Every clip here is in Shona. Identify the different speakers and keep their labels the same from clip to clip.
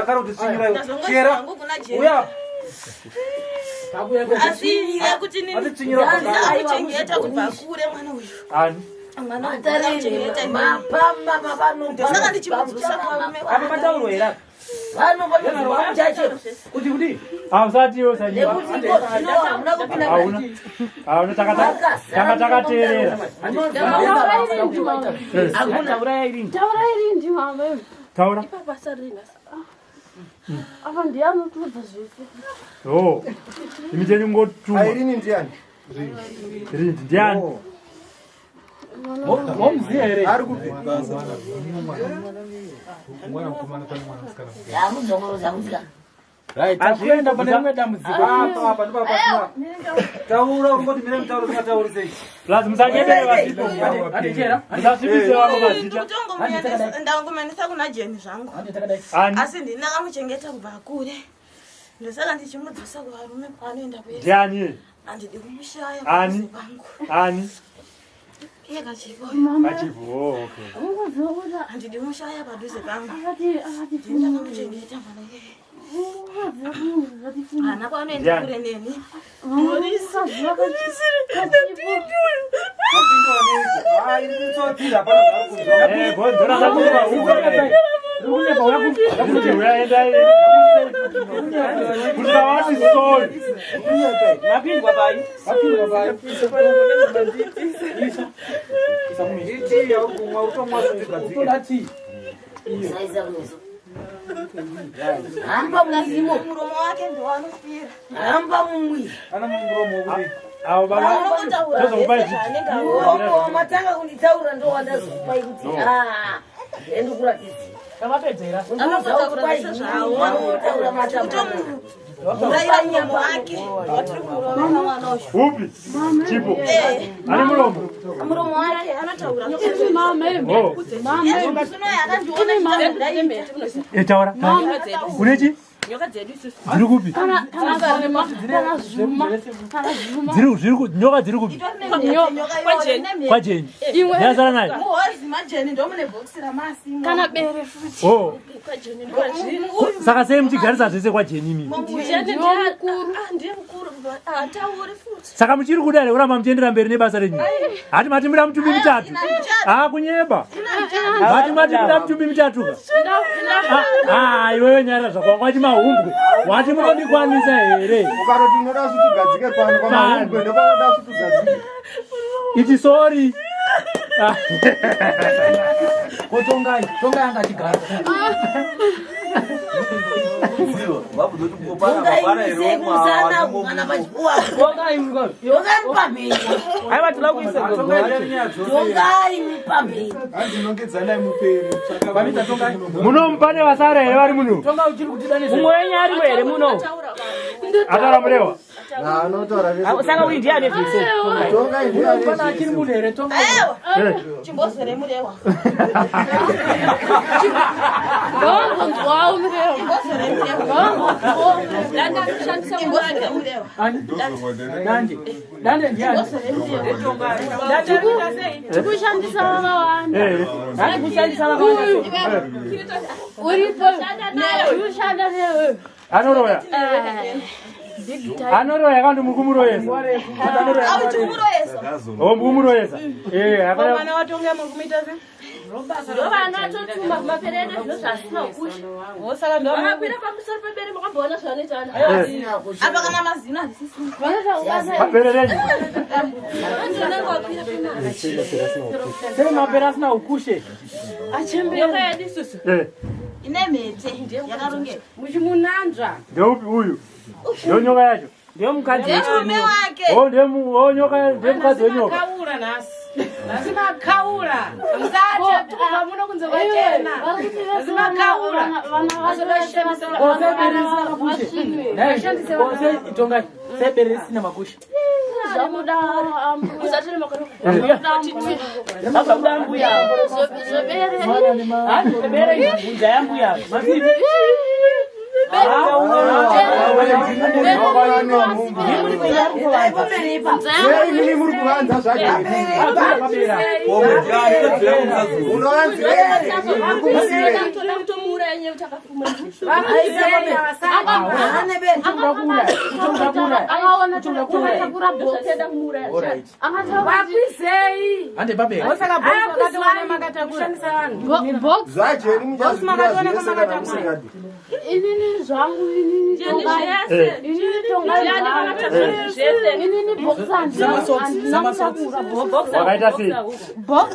Speaker 1: Akari kutitsvinyira iwe.
Speaker 2: Ndazongoisa
Speaker 1: Chera.
Speaker 2: hangu kuna Jeni.
Speaker 1: Uya.
Speaker 2: Asi yekuti nini
Speaker 1: Atitsvinyira pakare.
Speaker 2: ndakuchengeta kubva kure mwana uyu.
Speaker 3: Ani?
Speaker 2: Mwana uyu ndakuchengeta inini.
Speaker 4: Mapamba mapano.
Speaker 2: Ndosaka ndichimudzosa kuvarume
Speaker 5: Apa pataurwa here apa?
Speaker 4: Pano pano chacho.
Speaker 5: Kuti kudii?
Speaker 3: Hausati iwe usanyepa.
Speaker 4: Nekuti iko zvino hamuna kupinda
Speaker 3: Hauna. Hauna tanga takateerera.
Speaker 4: Hakuna.
Speaker 5: Taura irini.
Speaker 6: Taura irindi mama.
Speaker 3: Taura.
Speaker 6: Ipapa rinasi. Apa ndiye anotiudza zvese.
Speaker 3: Oh. Imi chenyu ngotuma.
Speaker 7: Airini ndiani?
Speaker 3: Rindi ndiani?
Speaker 5: Momuziya here?
Speaker 7: Ari kupi?
Speaker 4: Yamudzongoroza kudya.
Speaker 1: Right.
Speaker 5: Hazvienda pane rimwe dambudziko.
Speaker 1: Apa apa ndipo pasina. Taura ungoti mira mutauro usingatauri sei.
Speaker 3: Plus musanyepere vasipo.
Speaker 5: Hande chera.
Speaker 3: Musasvibise vako mazita.
Speaker 2: Ndangomuendesa kuna Jeni zvangu.
Speaker 5: Hande takadai.
Speaker 3: Ani?
Speaker 2: Asi ndini ndakamuchengeta kubva kure. Ndosaka ndichimudzosa kuvarume kwaanoenda kuye.
Speaker 3: Ndiani?
Speaker 2: Handidi kumushaya
Speaker 3: Ani?
Speaker 2: padhuze pangu.
Speaker 3: Ani?
Speaker 2: Iye Kachipo.
Speaker 3: Kachipo. Oh, okay.
Speaker 6: Ungoziva kuti
Speaker 2: Handidi kumushaya padhuze pangu.
Speaker 6: akati akati
Speaker 2: Ndini ndakamuchengeta mwana iyeye.
Speaker 6: ungoziva kuti
Speaker 2: Haana kwaanoenda
Speaker 3: Ndiani?
Speaker 2: kure neni.
Speaker 6: ungaziva kachipo.
Speaker 1: Apindwa neiko? Ah, iri kutsotsira hapana zvaari kunzwa.
Speaker 3: Eh, gonzora rakurwa huko.
Speaker 5: Uri kunyepa uya
Speaker 3: Kuti uyaenda Kuti vawati sorry.
Speaker 5: Mapindwa pai. Mapindwa pai. Isa. Isa kumisa.
Speaker 1: Iti yauri kumwa utomwa zvigadzike.
Speaker 5: Utoda tii.
Speaker 4: Usaisa kumeso. Hamba muzimo.
Speaker 2: Muromo wake ndowanofira.
Speaker 4: Hamba mumwiri.
Speaker 1: Ana muromo wokudii?
Speaker 3: Avo baba.
Speaker 2: Anongotaura
Speaker 3: Tozokupai
Speaker 2: zvese
Speaker 3: zviti.
Speaker 2: zvaanenge aona.
Speaker 4: Muromo wamatanga kunditaura ndowandazokupai kuti ah ndendikuratidza.
Speaker 5: Tavapedza here?
Speaker 2: Anongotaura zvese zvaaona.
Speaker 4: Unotaura matamba.
Speaker 2: Kutomuurayira muromo wake. Watiri kurovera mwana uyu.
Speaker 3: Upi? Chipo.
Speaker 2: Eh,
Speaker 3: Ane muromo.
Speaker 2: muromo wake anotaura.
Speaker 6: Mama.
Speaker 3: Oh.
Speaker 6: Mama.
Speaker 2: Zvino akandiona ndichamudaita.
Speaker 3: Eh, taura. Une chi?
Speaker 8: Nyoka dzedu isusu.
Speaker 3: Dziri kupi?
Speaker 6: Kana kana zvuma kana zvuma kana zvuma.
Speaker 3: Dziri zviri ku nyoka dziri kupi?
Speaker 2: Kwajeni.
Speaker 3: Kwajeni.
Speaker 6: Imwe
Speaker 3: Ndiyazara naye.
Speaker 2: Muhozi majeni ndomune bhokisi ramasi.
Speaker 6: kana bere futi.
Speaker 3: Oh.
Speaker 8: Kwajeni ndokwazviri.
Speaker 3: Saka sei muchigarisa zvese kwajeni imi?
Speaker 8: Jeni
Speaker 6: Ndiwo mukuru.
Speaker 8: ndiye mukuru. Hatauri futi.
Speaker 3: Saka muchiri kuda here kuramba muchiendera mberi nebasa renyu? Hati mati muda mutumbi mitatu. Ah, kunyeba. Mati mati muda mutumbi mitatu ka. Ah, ah, iwewe nyara zvako wati mahumbwe. Wati munondikwanisa here?
Speaker 7: Ukaroti unoda svutugadzike pano pamahumbwe ndopanoda svutugadzike.
Speaker 3: Iti sorry.
Speaker 5: Ko tongai. Tongai anga achigara.
Speaker 4: Ungaimise kumusana kana pachipfuwa.
Speaker 5: Tongai uyu.
Speaker 4: Tongai mupamhene.
Speaker 5: Aiwa tinoda kuisa gogo
Speaker 1: Tongai
Speaker 5: wacho.
Speaker 1: ndiani nyaya dzose.
Speaker 4: Tongai mupamhene.
Speaker 7: Hanzi nongedzanai mupere.
Speaker 5: Pamita tongai.
Speaker 3: Muno pane vasara here vari muno?
Speaker 5: Tongai uchiri kutida nezve.
Speaker 8: Mumwe wenyu arimo here muno?
Speaker 3: Ataura murewa.
Speaker 7: Anotaura
Speaker 5: Ah, Saka uyu ndiye ane zvese. Tongai.
Speaker 7: Tongai ndiye ane
Speaker 5: Pana achiri
Speaker 7: zvese.
Speaker 5: munhu here tongai.
Speaker 2: Aiwa,
Speaker 3: Eh.
Speaker 2: chimbozore murewa.
Speaker 6: Ndongonzwawo murewa.
Speaker 2: Chimbozore murewa.
Speaker 6: Ndongonzwawo.
Speaker 8: Ndakushandisa
Speaker 2: Chimbozore murewa.
Speaker 5: Ani? Dande. Dande ndiani?
Speaker 6: Tikushandisa vakawanda.
Speaker 3: Eh.
Speaker 5: Handi kushandisa vakawanda.
Speaker 6: Uyu. Uripo. Tikushanda newe.
Speaker 3: Anoroya.
Speaker 6: Big time.
Speaker 3: Anoroya kandi muri kumuroyesa.
Speaker 2: Au chikumuroyesa.
Speaker 3: Oh, muri kumuroyesa. Eh, akaya.
Speaker 2: Mwana watonga muri kumuita sei?
Speaker 8: Ndovana totuma kumaperere zvino zvasina kusha.
Speaker 2: Wosaka ndo
Speaker 8: Vakakwira pamusoro pebere makamboona zvavanoita vana.
Speaker 2: apa kana mazino hazvisisina.
Speaker 6: Vanoita kubasa.
Speaker 3: Pabere renyu.
Speaker 8: Vanenge vakwira pemari.
Speaker 5: Sei mapere asina ukushe.
Speaker 8: Nyoka yedu isusu.
Speaker 3: Eh,
Speaker 2: Ine mhete yakarongeka.
Speaker 6: Muchimunanzva.
Speaker 3: ndeupi uyu? Ndiyo nyoka yacho.
Speaker 5: Ndiyo mukadzi.
Speaker 2: Murume wake.
Speaker 3: Oh, ndemu, oh nyoka, ndemukadzi wenyoka.
Speaker 9: Makaura nhasi. Nhasi makaura. Musatya kubva muno kunze kwachena.
Speaker 6: Vari kuti vese
Speaker 9: Makaura.
Speaker 6: vana vacho vese
Speaker 5: Ko sei bere risina makushe?
Speaker 6: vasvinwe.
Speaker 5: Nhai, ko sei tongai. Sei bere risina makushe?
Speaker 6: Zvakuda
Speaker 8: Usatore makono.
Speaker 5: Zvabva kuda mbuya.
Speaker 6: zvebere.
Speaker 5: Handi bere ibvunza yambuya. Mazini.
Speaker 7: Sei mini muri kuvanza zvagere? Unowanzirei? Muri kumusirei?
Speaker 8: Toda kutomuuraya.
Speaker 6: Akaona takatakura box.
Speaker 5: Alright.
Speaker 9: Vakwizei.
Speaker 5: Hande pamberi.
Speaker 9: Osaka box makatoona makatakura. Kushandisa vanhu.
Speaker 6: Box
Speaker 7: Zvajeni muchazvikura
Speaker 9: Box
Speaker 7: zvese kana musingadi.
Speaker 6: Inini zvangu, inini tongai. Inini tongai zvangu. Inini box handina kutakura box.
Speaker 3: Wakaita sei?
Speaker 6: Box,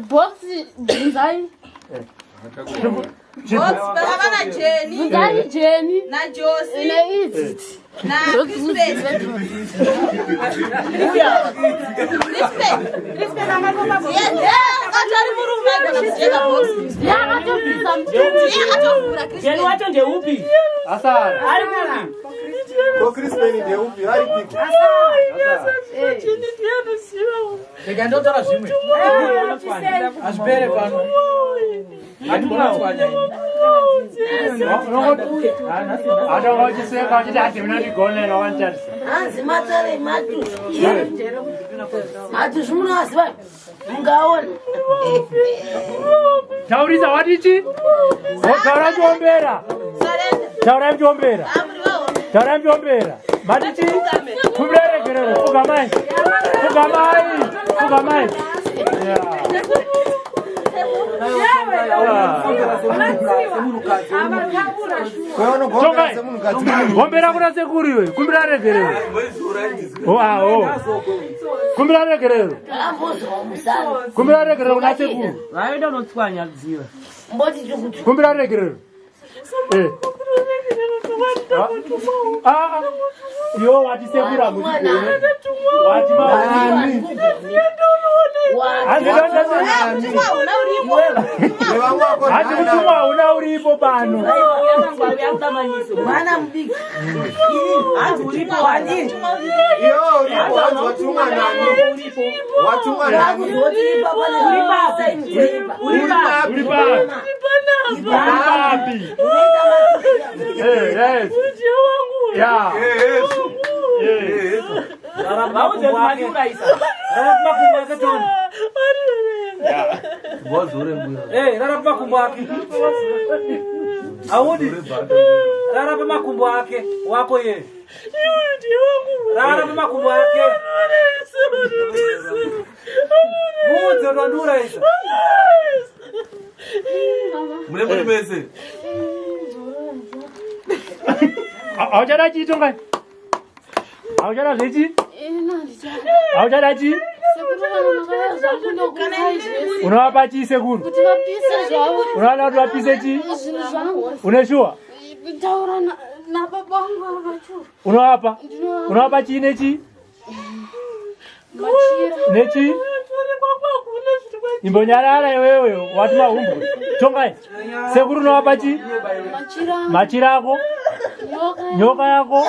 Speaker 6: box, bvunzai.
Speaker 2: Box pakava naJeni.
Speaker 6: Bvunzai Jeni.
Speaker 2: NaJosi.
Speaker 6: Neidzi.
Speaker 2: NaCrispin. Crispin. Atori murume agona kujeka box.
Speaker 6: Yakatobvisa mutumbi.
Speaker 2: Akatovhura Crispin.
Speaker 5: Jeni wacho ndeupi?
Speaker 3: Asara.
Speaker 5: Ari kupi?
Speaker 7: Ko Crispin ndeupi? Ari piko?
Speaker 1: Rega ndotaura zvimwe. Hazvipere pano. Handinotswanya ini.
Speaker 3: Atonga uchiseka uchiti hati munondigonera wanditarisa.
Speaker 4: Hanzi matare matusvi. Matusvi munoaziva, mungaona.
Speaker 3: Taurisa watichi? Taura muchiombera. Taura muchiombera. Taura muchiombera. Matichi? Kumbira regerero. Fugamai. Fugamai. Fugamai.
Speaker 7: Gombera semunhukadzi.
Speaker 3: Gombera kuna sekuru iwe. Kumbira regerero. Oh, ah, oh. Kumbira regerero.
Speaker 4: Ambozwa musana.
Speaker 3: Kumbira regerero kuna sekuru.
Speaker 5: Vaenda unotswanya dziva.
Speaker 4: Mboti tukutu.
Speaker 3: Kumbira regerero. Eh. Ah, ah. Yo wati sekuru hamuchigone. Wati maani. Hati mutumwa hauna uripo pano.
Speaker 4: Mwana mudiki.
Speaker 5: Hanzi uripo wani?
Speaker 7: Iwe uripo, hanzi watumwa nani? Watumwa nani?
Speaker 4: Uri papi.
Speaker 7: Uri papi?
Speaker 3: Uri papi? Uri papi? Eh, yes. Yeah. Yes.
Speaker 5: Vaudze kuti mandiurayisa.
Speaker 1: Rara pamakumbo ake Tony. Eh, rara pamakumbo ake. Audi. Rara pamakumbo ake wako ye. Rara pamakumbo ake. Muudze kuti wandiurayisa.
Speaker 10: Mune muri mese.
Speaker 3: Hauchada chii Tongai? Hauchada zvechi?
Speaker 6: Ini handichada.
Speaker 3: Hauchada chii?
Speaker 6: Sekuru vana makauya zvangu ndokupai zvese.
Speaker 3: Unovapa chii sekuru?
Speaker 6: Kuti vapise zvavo.
Speaker 3: Unoda kuti vapise chii?
Speaker 6: Zvinhu zvangu.
Speaker 3: Une shuwa?
Speaker 6: Taura nababa vangu vacho.
Speaker 3: Unovapa?
Speaker 6: Ndinovapa.
Speaker 3: Unovapa chii nechii?
Speaker 6: Machira.
Speaker 3: Nechii? Imbonyarara iwewe wati mahumbwe. Tongai. Sekuru unovapa chii?
Speaker 6: Machira.
Speaker 3: Machira ako?
Speaker 6: Nyoka.
Speaker 3: Nyoka yako?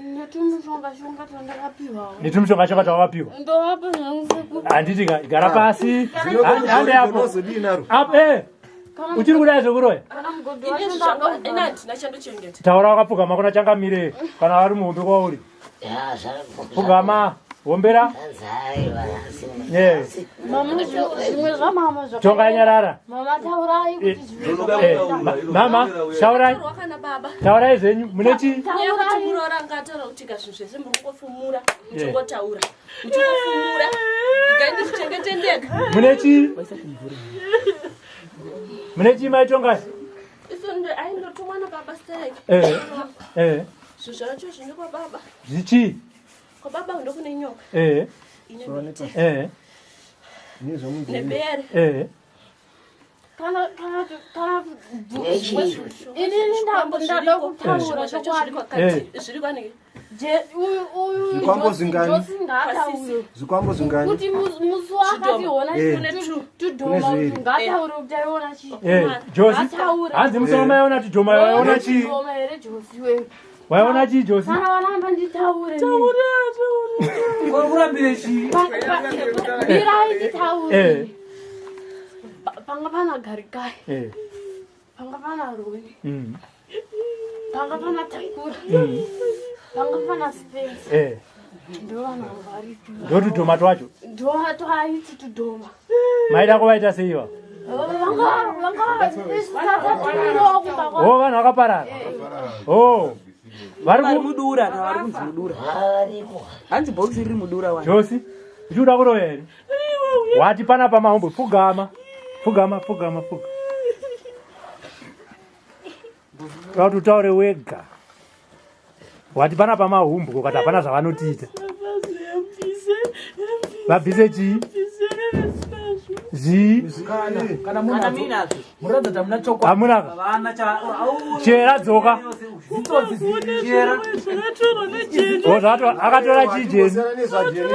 Speaker 6: Netumushonga shonga twandakapiwawo.
Speaker 3: Netumushonga shonga twawakapiwa.
Speaker 6: Ndovapa zvangu sekuru.
Speaker 3: Handiti gara pasi. Hande apo.
Speaker 7: Unozodii naro?
Speaker 3: Apo eh. Uchiri kudai zvekuroya?
Speaker 6: Kana mugodhi wacho ndakabva.
Speaker 8: Ini handina chandochengeta.
Speaker 3: Taura wakapfugama kuna changamire kana vari muhombe kwauri. Pfugama, hombera. Yes.
Speaker 6: Mama zvimwe zvamama zvaka.
Speaker 3: Tongai nyarara.
Speaker 6: Mama taurai kuti zvimwe
Speaker 3: Eh, mama, taurai.
Speaker 8: Kana baba.
Speaker 3: Taurai zvenyu. Mune chii?
Speaker 8: Nyaya yekuti muroora anga ataura kuti ka zvinhu zvese muri kungofumura muchingotaura muchingofumura igai ndizvichengete ndega.
Speaker 3: Mune chii? Mune chii mai Tongai?
Speaker 8: Isu aindotumwa nababa stereki.
Speaker 3: Eh. Eh.
Speaker 8: Zvinhu zvacho zvine kwababa.
Speaker 3: Zvichii?
Speaker 8: Kwababa ndokune nyoka.
Speaker 3: Eh.
Speaker 8: Ine miti.
Speaker 3: Eh.
Speaker 8: Nebere.
Speaker 3: Eh.
Speaker 6: Kana kana kana inini ndada kutaura chokwadi.
Speaker 8: Zviri kwanei?
Speaker 6: Je uyu uyu
Speaker 7: Zvikwambo
Speaker 6: Josi-
Speaker 7: zvingani?
Speaker 6: Josi ngaataure.
Speaker 7: Zvikwambo zvingani?
Speaker 6: Kuti musi wakationa
Speaker 7: Eh.
Speaker 6: tudhoma
Speaker 7: Kune zviviri.
Speaker 6: kuti ngaataure kuti aiona chii.
Speaker 3: Eh, Josi.
Speaker 6: Ngataure.
Speaker 3: Hanzi musi wamaiona tudhoma waiona chii?
Speaker 6: Tudhoma here Josi wewe.
Speaker 3: Waiona chii Josi?
Speaker 6: Kana waramba nditaure.
Speaker 1: Urambire chii?
Speaker 6: Mirai nditaure.
Speaker 3: Eh.
Speaker 6: Panga pana Garikai.
Speaker 3: Eh.
Speaker 6: Panga pana Roni. Panga pana Takura. Panga pana Spence.
Speaker 3: Eh.
Speaker 6: Ndo vanhu varipo.
Speaker 3: Ndotudhoma twacho.
Speaker 6: Ndo twaiti tudhoma.
Speaker 3: Maida kuvaita sei iva? O, vanhu vakaparara. O,
Speaker 5: vari mudura kana vari kunzi mudura. Hanzi bhokisi riri mudura wani.
Speaker 3: Josi, uchikuda kuroya here? Wati panapa mahumbwe, pfugama. Pfugama, pfugama, pfuga. Toda kuti utaure wega. Wati panapa mahumbwe ukati hapana zvavanotiita. Vabvise chii? Zvii?
Speaker 1: Kana muinazvo munoratidza kuti hamuna chokwadi.
Speaker 3: Hamuna. Chera dzoka.
Speaker 1: Chera.
Speaker 3: O, akatora chii Jeni?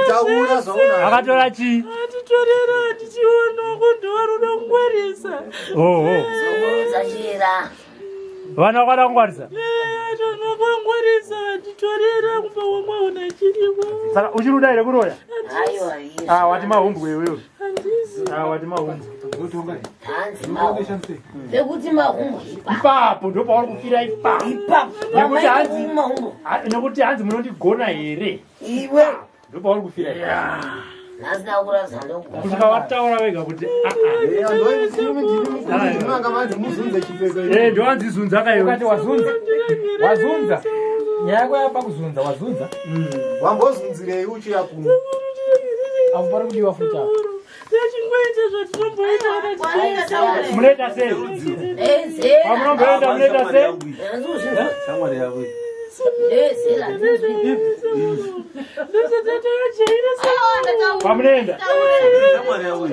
Speaker 7: Taura zvaunazvo.
Speaker 3: Akatora chii?
Speaker 6: Atitorera tichiona kundovaruda kungwarisa.
Speaker 3: Oh, oh.
Speaker 4: Chera.
Speaker 3: Vana vakada kungwarisa.
Speaker 6: Tanokwangwarisa atitorera kumba kwamwe una chiriko.
Speaker 3: Saka uchiri kuda here kuroya?
Speaker 4: Aiwa.
Speaker 3: Ah, wati mahumbwe iwewe. Ah, wati mahumbwe.
Speaker 4: Hanzi mahumbwe. Pekuti mahumbwe.
Speaker 3: Ipapo ndopauri kufira ipapo.
Speaker 4: Ipapo.
Speaker 3: Nekuti hanzi
Speaker 4: mahumbwe.
Speaker 3: Nekuti hanzi munondigona here?
Speaker 4: Iwe.
Speaker 3: Ndopauri kufira ipapo.
Speaker 4: Nhasi ndakuratidza ndokugona.
Speaker 3: Kusvika wataura wega kuti ah ah. Eh, ndowanzizunza ka iwe.
Speaker 1: Ukati wazunza. Wazunza. Nyaya yako yapa kuzunza, wazunza.
Speaker 7: Wambozunzirei uchiya kuno?
Speaker 1: Apo pari kudiwa futi apo.
Speaker 6: Tachingoita zvatinomboita kana
Speaker 3: Munoita sei? Pamunomboenda munoita sei?
Speaker 10: Shamwari yavo.
Speaker 3: Pamunoenda.
Speaker 10: Shamwari yavo.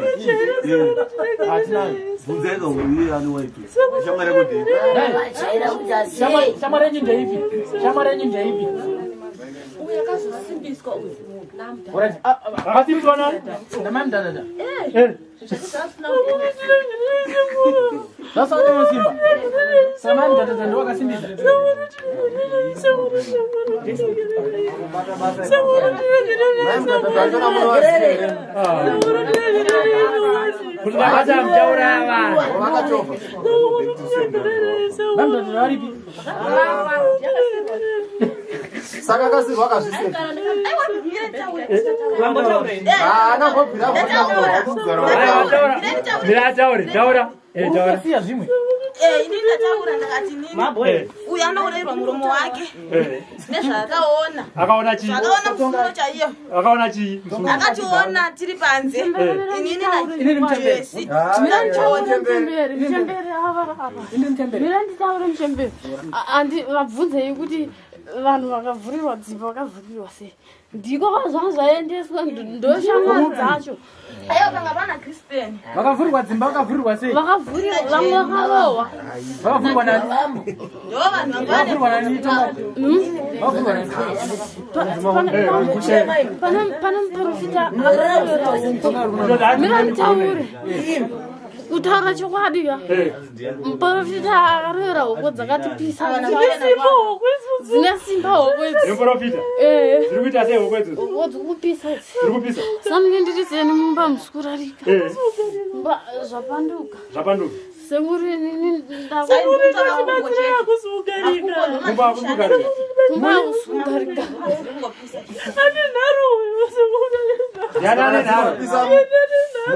Speaker 1: Hatinayo.
Speaker 10: Bvunzai kauye ani waipi. Shamwari yako ndeipi?
Speaker 1: Shamwari yenyu ndeipi? Shamwari yenyu ndeipi?
Speaker 8: Uyu akazosimbiswa uyu namudhara.
Speaker 1: Alright.
Speaker 3: Akasimbiswa nani?
Speaker 1: Namai mudhadhadha.
Speaker 3: Eh.
Speaker 1: Zvasanga simba. Samai mudhadhadha ndo wakasimbisa.
Speaker 3: Kuti vabata muchauraya vanhu.
Speaker 1: Mai mudhadhadha varipi?
Speaker 7: Saka akasirwa akazvisefa. Haana kubvira
Speaker 3: Taura. Mira ataure, taura. Eh, taura.
Speaker 1: Urikusiya zvimwe.
Speaker 2: Ini ndataura ndakati nini uyu anourayirwa muromo wake
Speaker 3: Eh.
Speaker 2: nezvaakaona.
Speaker 3: Akaona chii?
Speaker 2: Zvakaona musuno chaiyo.
Speaker 3: Akaona chii? Musuno.
Speaker 2: Akationa tiri panze. Inini
Speaker 1: Inini muchembere.
Speaker 2: naJesi.
Speaker 6: Mira nditaure muchembere ava ava. Mira nditaure muchembere. Andi vabvunzei kuti vanhu vakavhurirwa dzimba vakavhurirwa sei. Ndiko kwazvanga zvaendeswa ndoshamwari dzacho.
Speaker 2: Aiwa panga pana Crispin.
Speaker 1: Vakavhurirwa dzimba vakavhurirwa sei?
Speaker 6: Vakavhurirwa vamwe vakarohwa.
Speaker 1: Vakavhurirwa nani?
Speaker 2: Ndo vanhu vanga vane
Speaker 1: Vakavhurirwa nani Tonga? Vakavhurirwa nani?
Speaker 6: Pane muprofita akarohwa. Mira nditaure. Kutaura chokwadi ka. Muprofita akarohera hoko dzakatipisa. Dzine simba hoko idzi.
Speaker 3: Muprofita.
Speaker 6: Eh.
Speaker 3: Dziri kuita sei hoko idzodzo?
Speaker 6: Hoko dziri kupisa idzi.
Speaker 3: Dziri kupisa.
Speaker 6: Samunge ndiri seni mumba musikurarika.
Speaker 3: Eh.
Speaker 6: Mba zvapanduka.
Speaker 3: Zvapanduka.
Speaker 6: Sekuru inini
Speaker 3: Mumba hakusi kugarika.
Speaker 6: Kumba hakusi kugarika.
Speaker 3: Ndiani ane nharo?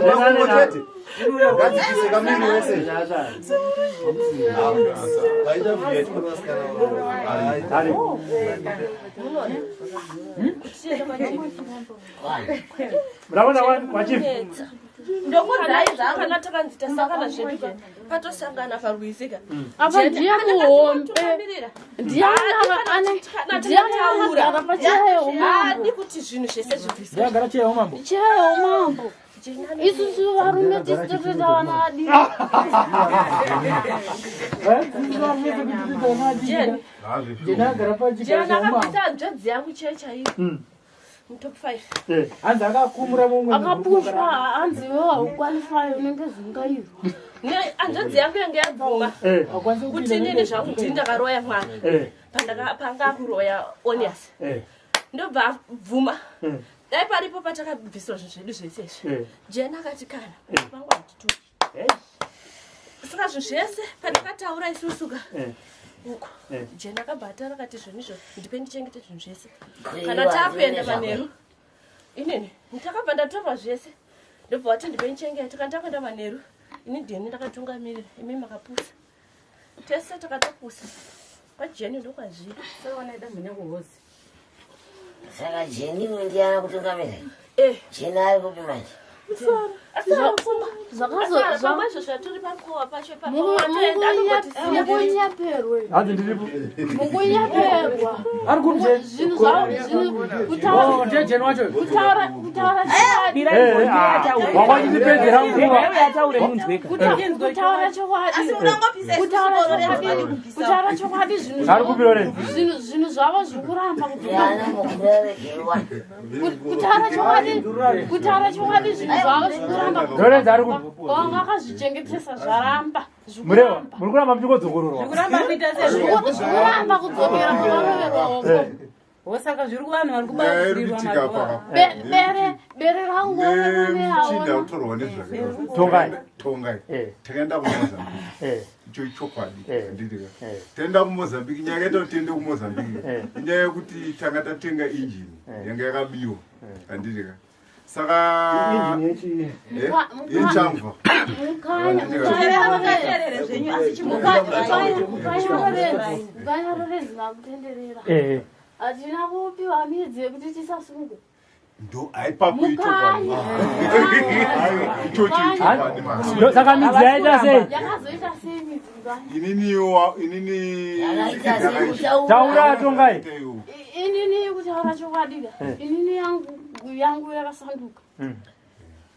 Speaker 3: Ndiani ane nharo?
Speaker 7: Ngadzipise kamiri wese.
Speaker 3: Ari. Muraona wachief.
Speaker 8: Ndokudzai zvangu. Kana takanzi tasangana zvedu ka, patosangana parwizi ka.
Speaker 6: Apa ndiye muhombe. Ndiani ndiani akagara pacheya yeumambo.
Speaker 8: Haadi kuti zvinhu zvese zvibviswe.
Speaker 1: Ndiye agara cheya yeumambo.
Speaker 6: Cheya yeumambo. Isusu varume tisu totoita vana vadiki.
Speaker 8: Jeni.
Speaker 1: Jeni agara pachigaro
Speaker 8: Jeni
Speaker 1: cheumambo.
Speaker 8: akabvisa hanzvadzi yangu chaiyo chaiyo. Mutop 5.
Speaker 1: Hanzi akakumura mumwe.
Speaker 6: Akapushwa hanzi iwe haukwalify unenge zungairwa.
Speaker 8: Hanzvadzi yangu yange yabvuma
Speaker 3: Eh.
Speaker 8: kuti inini zvangu ndini ndakaroya mwana.
Speaker 3: Eh.
Speaker 8: Panga akuroya Onias.
Speaker 3: Eh.
Speaker 8: Ndobva abvuma.
Speaker 3: Eh.
Speaker 8: Dai paripo patakabviswa zvinhu zvedu zvese izvi.
Speaker 3: Eh.
Speaker 8: Jeni akati kana vangu handituki. Saka zvinhu zvese pandakataura isusu ka
Speaker 3: Eh.
Speaker 8: uko
Speaker 3: Eh.
Speaker 8: Jeni akabhadhara akati zvinhu izvo ndipe ndichengete zvinhu zvese.
Speaker 4: Kweiwa,
Speaker 8: Kana takuenda
Speaker 4: zvine
Speaker 8: manheru inini ndakabva ndatorwa zvese ndobva wati ndipe ndichengete kana takuenda manheru Ini ndini ndakatungamirira, imi makapusa. Tese takatopusa. KwaJeni ndokwazviri.
Speaker 4: Saka Jeni uyu ndiye ana kutungamira?
Speaker 8: Eh.
Speaker 4: Jeni ari kupi manje?
Speaker 8: Pamwezvo zvaturi pakowa pacho
Speaker 6: Mukunyeperwe.
Speaker 3: Hanzi ndiripo.
Speaker 6: Mukunyeperwa.
Speaker 1: Ari kupi Jeni?
Speaker 6: Zvinhu zvavo zvinhu kutaura
Speaker 1: Oh, ndiye Jeni wacho.
Speaker 6: kutaura kutaura chokwadi.
Speaker 3: Eh, ah, wakwachitipedzera nguva.
Speaker 6: Kutaura chokwadi.
Speaker 2: Asi munongopisa isusu
Speaker 6: Kutaura
Speaker 2: soro
Speaker 6: chokwadi.
Speaker 2: redu kupisa.
Speaker 6: Kutaura chokwadi zvinhu
Speaker 3: Ari kupi Lorenzo?
Speaker 6: zvinhu zvavo zviri kuramba
Speaker 4: Ndiana mukureregerwa.
Speaker 6: Kutaura chokwadi. Kutaura chokwadi zvinhu zvavo zviri kuramba.
Speaker 3: Lorenzo ari kupi?
Speaker 6: Wanga akazvichengetesa zvaramba.
Speaker 3: Murewa, muri kuramba muchingodzokororwa.
Speaker 9: Zvikuramba kuita
Speaker 6: Zvikuramba kudzokera kwavaroverwa hoko.
Speaker 9: Saka zviri kuvanhu vari
Speaker 11: Nyaya iri
Speaker 9: kubatsirwa
Speaker 11: kuitika apa
Speaker 9: mazuva.
Speaker 6: Bere bere rangu
Speaker 11: nemuchinda kutorwa nezvake.
Speaker 3: Tongai.
Speaker 11: Tongai. Takaenda kuMozambique. Icho ichokwadi. Handiti ka. Taenda kuMozambique, nyaya yakaita kuti tiende kuMozambique. Inyaya yekuti tanga tatenga injini yanga yakabiwa. Handiti ka. Saka
Speaker 7: Injini
Speaker 11: Eh, yechamva.
Speaker 6: Mukanya Lorenzo vakutenderera.
Speaker 3: Eh.
Speaker 6: Hatina kupiwa midzi yekuti tisasungwe.
Speaker 11: Ndo aipapo ichokwadi.
Speaker 6: Mukanya.
Speaker 11: Ichocho ichokwadi manje.
Speaker 3: Ndo saka midzi yaita sei?
Speaker 6: Yakazoita sei midzi mukanya?
Speaker 11: Inini inini
Speaker 3: Taura Tongai.
Speaker 6: Inini kutaura chokwadi ka.
Speaker 3: Eh.
Speaker 6: Inini yangu yakasanduka.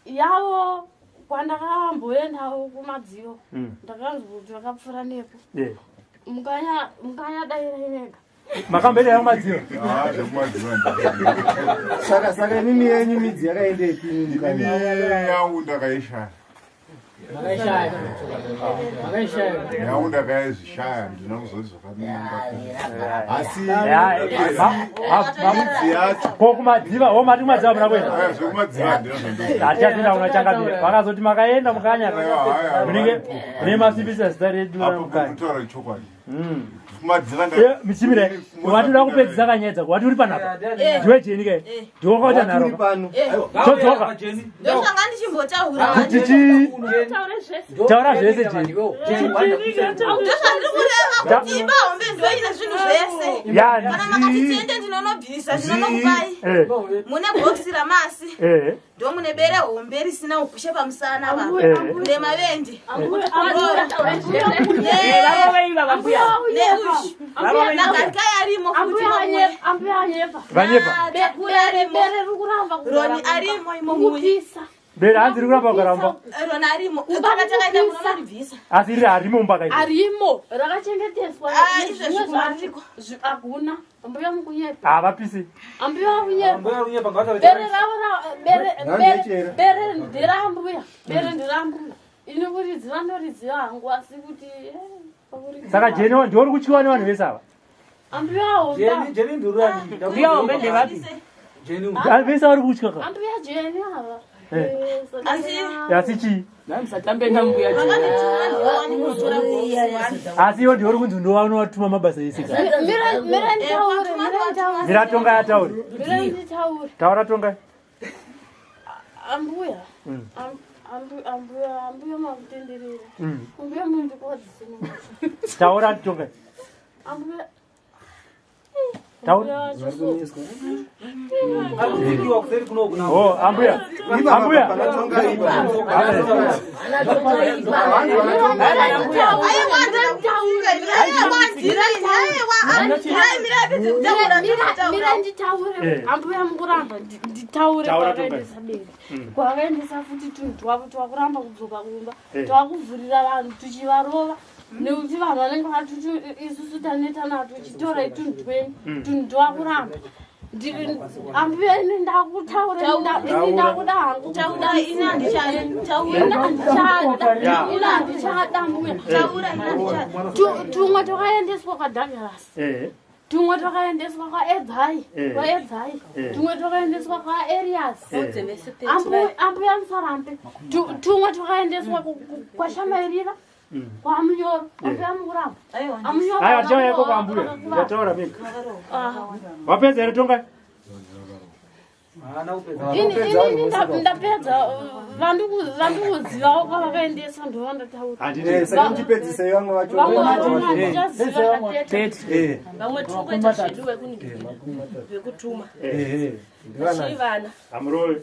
Speaker 6: Yavo kwandakamboendawo kumadziro. Ndakanzwa kuti vakapfuura nepo.
Speaker 3: Eh.
Speaker 6: Mukanya mukanya dairai vega.
Speaker 3: Makamboenda kumadziro.
Speaker 11: Ah, zvekumadziro.
Speaker 7: Saka inini yenyu midzi yakaendepi?
Speaker 11: Inini yangu ndakaishaya.
Speaker 1: Makaishaya. Makaishaya.
Speaker 11: Yangu ndakaizvishaya, ndina kuzoti zvakanaka. Asi midzi yacho
Speaker 3: Ko kumadziva, ho mati kumadziva muna kuenda.
Speaker 11: Aya, zvekumadziva handina zvandozviziva.
Speaker 3: Hatichatinda kuna changamire. Vakazoti makaenda mukanya.
Speaker 11: Aiwa, aiwa,
Speaker 3: Munenge mune masipisa zita redu
Speaker 11: Apo
Speaker 3: mukanya.
Speaker 11: kutaura chokwadi. Kumadziva
Speaker 3: Eh, Michimire, watoda kupedzisa kanyaya wati uri panapa. Ndiwe Jeni ke. Ndiwe wakaita nharo. Todzoka.
Speaker 2: Ndosvanga ndichimbotaura.
Speaker 3: Kuti Taura zvese Jeni.
Speaker 2: Ndozvandiri kureva kuti imba hombe ndoine zvinhu zvese.
Speaker 3: Yani.
Speaker 2: Kana makati tiende ndinonobvisa ndinonokupai.
Speaker 3: Eh.
Speaker 2: Mune bhokisi ramasi.
Speaker 3: Eh.
Speaker 2: Ndo mune bere hombe risina ugushe pamusana apa.
Speaker 3: Eh.
Speaker 2: Nemavende. Nagarikai arimo futi mamuye.
Speaker 6: Ambuya anyepa.
Speaker 3: Vanyepa.
Speaker 6: Bere riri kuramba
Speaker 2: Roni arimo imo muye.
Speaker 6: Kupisa.
Speaker 3: Bere hanzi riri kuramba kugaramba.
Speaker 2: Roni arimo. Kana takaenda munonoribvisa.
Speaker 3: Asi riri harimo mumba kaiti.
Speaker 6: Arimo rakachengeteswa.
Speaker 2: Ah, izvezvi
Speaker 6: Zvimwe
Speaker 2: kumariko.
Speaker 6: Hakuna. Ambuya mukunyepa.
Speaker 3: Havapisi.
Speaker 6: Ambuya kunyepa.
Speaker 1: Ambuya kunyepa ngavataure
Speaker 6: Bere ravo bere
Speaker 7: Ngandechera.
Speaker 6: bere nderambuya. Bere nderambuya. Ini kuridziva ndoridziva hangu asi kuti pakuridziva.
Speaker 3: Saka Jeni ndiwe uri kutyiwa nevanhu vese ava.
Speaker 6: Ambuya hombe.
Speaker 1: Jeni, Jeni ndururani.
Speaker 5: Mbuya hombe ndevapi?
Speaker 1: Jeni.
Speaker 3: Vanhu vese vari kutya ka.
Speaker 6: Ambuya Jeni ava.
Speaker 3: Eh.
Speaker 2: Asi
Speaker 3: Asi chii?
Speaker 5: Musatambe nambuya Jeni.
Speaker 2: vakandituma ndiwani kunotora bhokisi.
Speaker 3: Asi iwo ndiwe uri kunzi ndiwe unovatuma mabasa ese ka.
Speaker 6: Mira mira nditaure, mira nditaure.
Speaker 3: Mira Tongai ataure.
Speaker 6: Mira nditaure.
Speaker 3: Taura Tongai.
Speaker 6: Ambuya. Ambuya ambuya makutenderera. Ambuya mundikodzise.
Speaker 3: Taura Tongai.
Speaker 6: Ambuya
Speaker 3: Taura.
Speaker 1: Ari kutsikiwa kuseri kunoku na.
Speaker 3: Oh, ambuya. Ambuya.
Speaker 6: Mira nditaure.
Speaker 3: Eh.
Speaker 6: Ambuya mukuramba nditaure
Speaker 3: Taura
Speaker 6: kwakaendesa
Speaker 3: Tongai.
Speaker 6: bere. Kwakaendesa futi tunhu twavo twakuramba kudzoka kumba.
Speaker 3: Eh.
Speaker 6: Twakuvhurira vanhu tuchivarova. Nekuti vanhu vanenge vatuti isusu taneta natwo chitorai tunhu twenyu. Tunhu twakuramba. Ambuya ini ndakutaura ini ndakuda hangu
Speaker 2: Taura, ini handichada. Taura.
Speaker 6: Ini handichada.
Speaker 3: Yeah.
Speaker 6: Ini handichada mbuya.
Speaker 2: Taura, ini handichada.
Speaker 6: Tumwe twakaendeswa kwaDouglas.
Speaker 3: Eh.
Speaker 6: Tumwe twakaendeswa kwaEdzai.
Speaker 3: Eh.
Speaker 6: Kwaedzai.
Speaker 3: Eh.
Speaker 6: Tumwe twakaendeswa kwaErias.
Speaker 3: Eh.
Speaker 6: Ambuya musarambe. Tumwe twakaendeswa kwaShamairira. Kwamunyoro. Ambuya mukuramba. Amunyoro.
Speaker 3: Aiwa tichauya ikoko ambuya. Ndataura mega. Wapedza here Tongai?
Speaker 1: Haana kupedza.
Speaker 6: Ini ndapedza Vandikuzivawo kwavakaendesa ndovandataura.
Speaker 3: Handiti.
Speaker 7: Saka muchipedzisei vamwe vacho?
Speaker 6: Vamwe vacho
Speaker 3: Eh.
Speaker 8: Vamwe tiri kuita zvedu vekuningira, vekutuma.
Speaker 3: Ehe.
Speaker 8: Chivana.
Speaker 3: Amurove.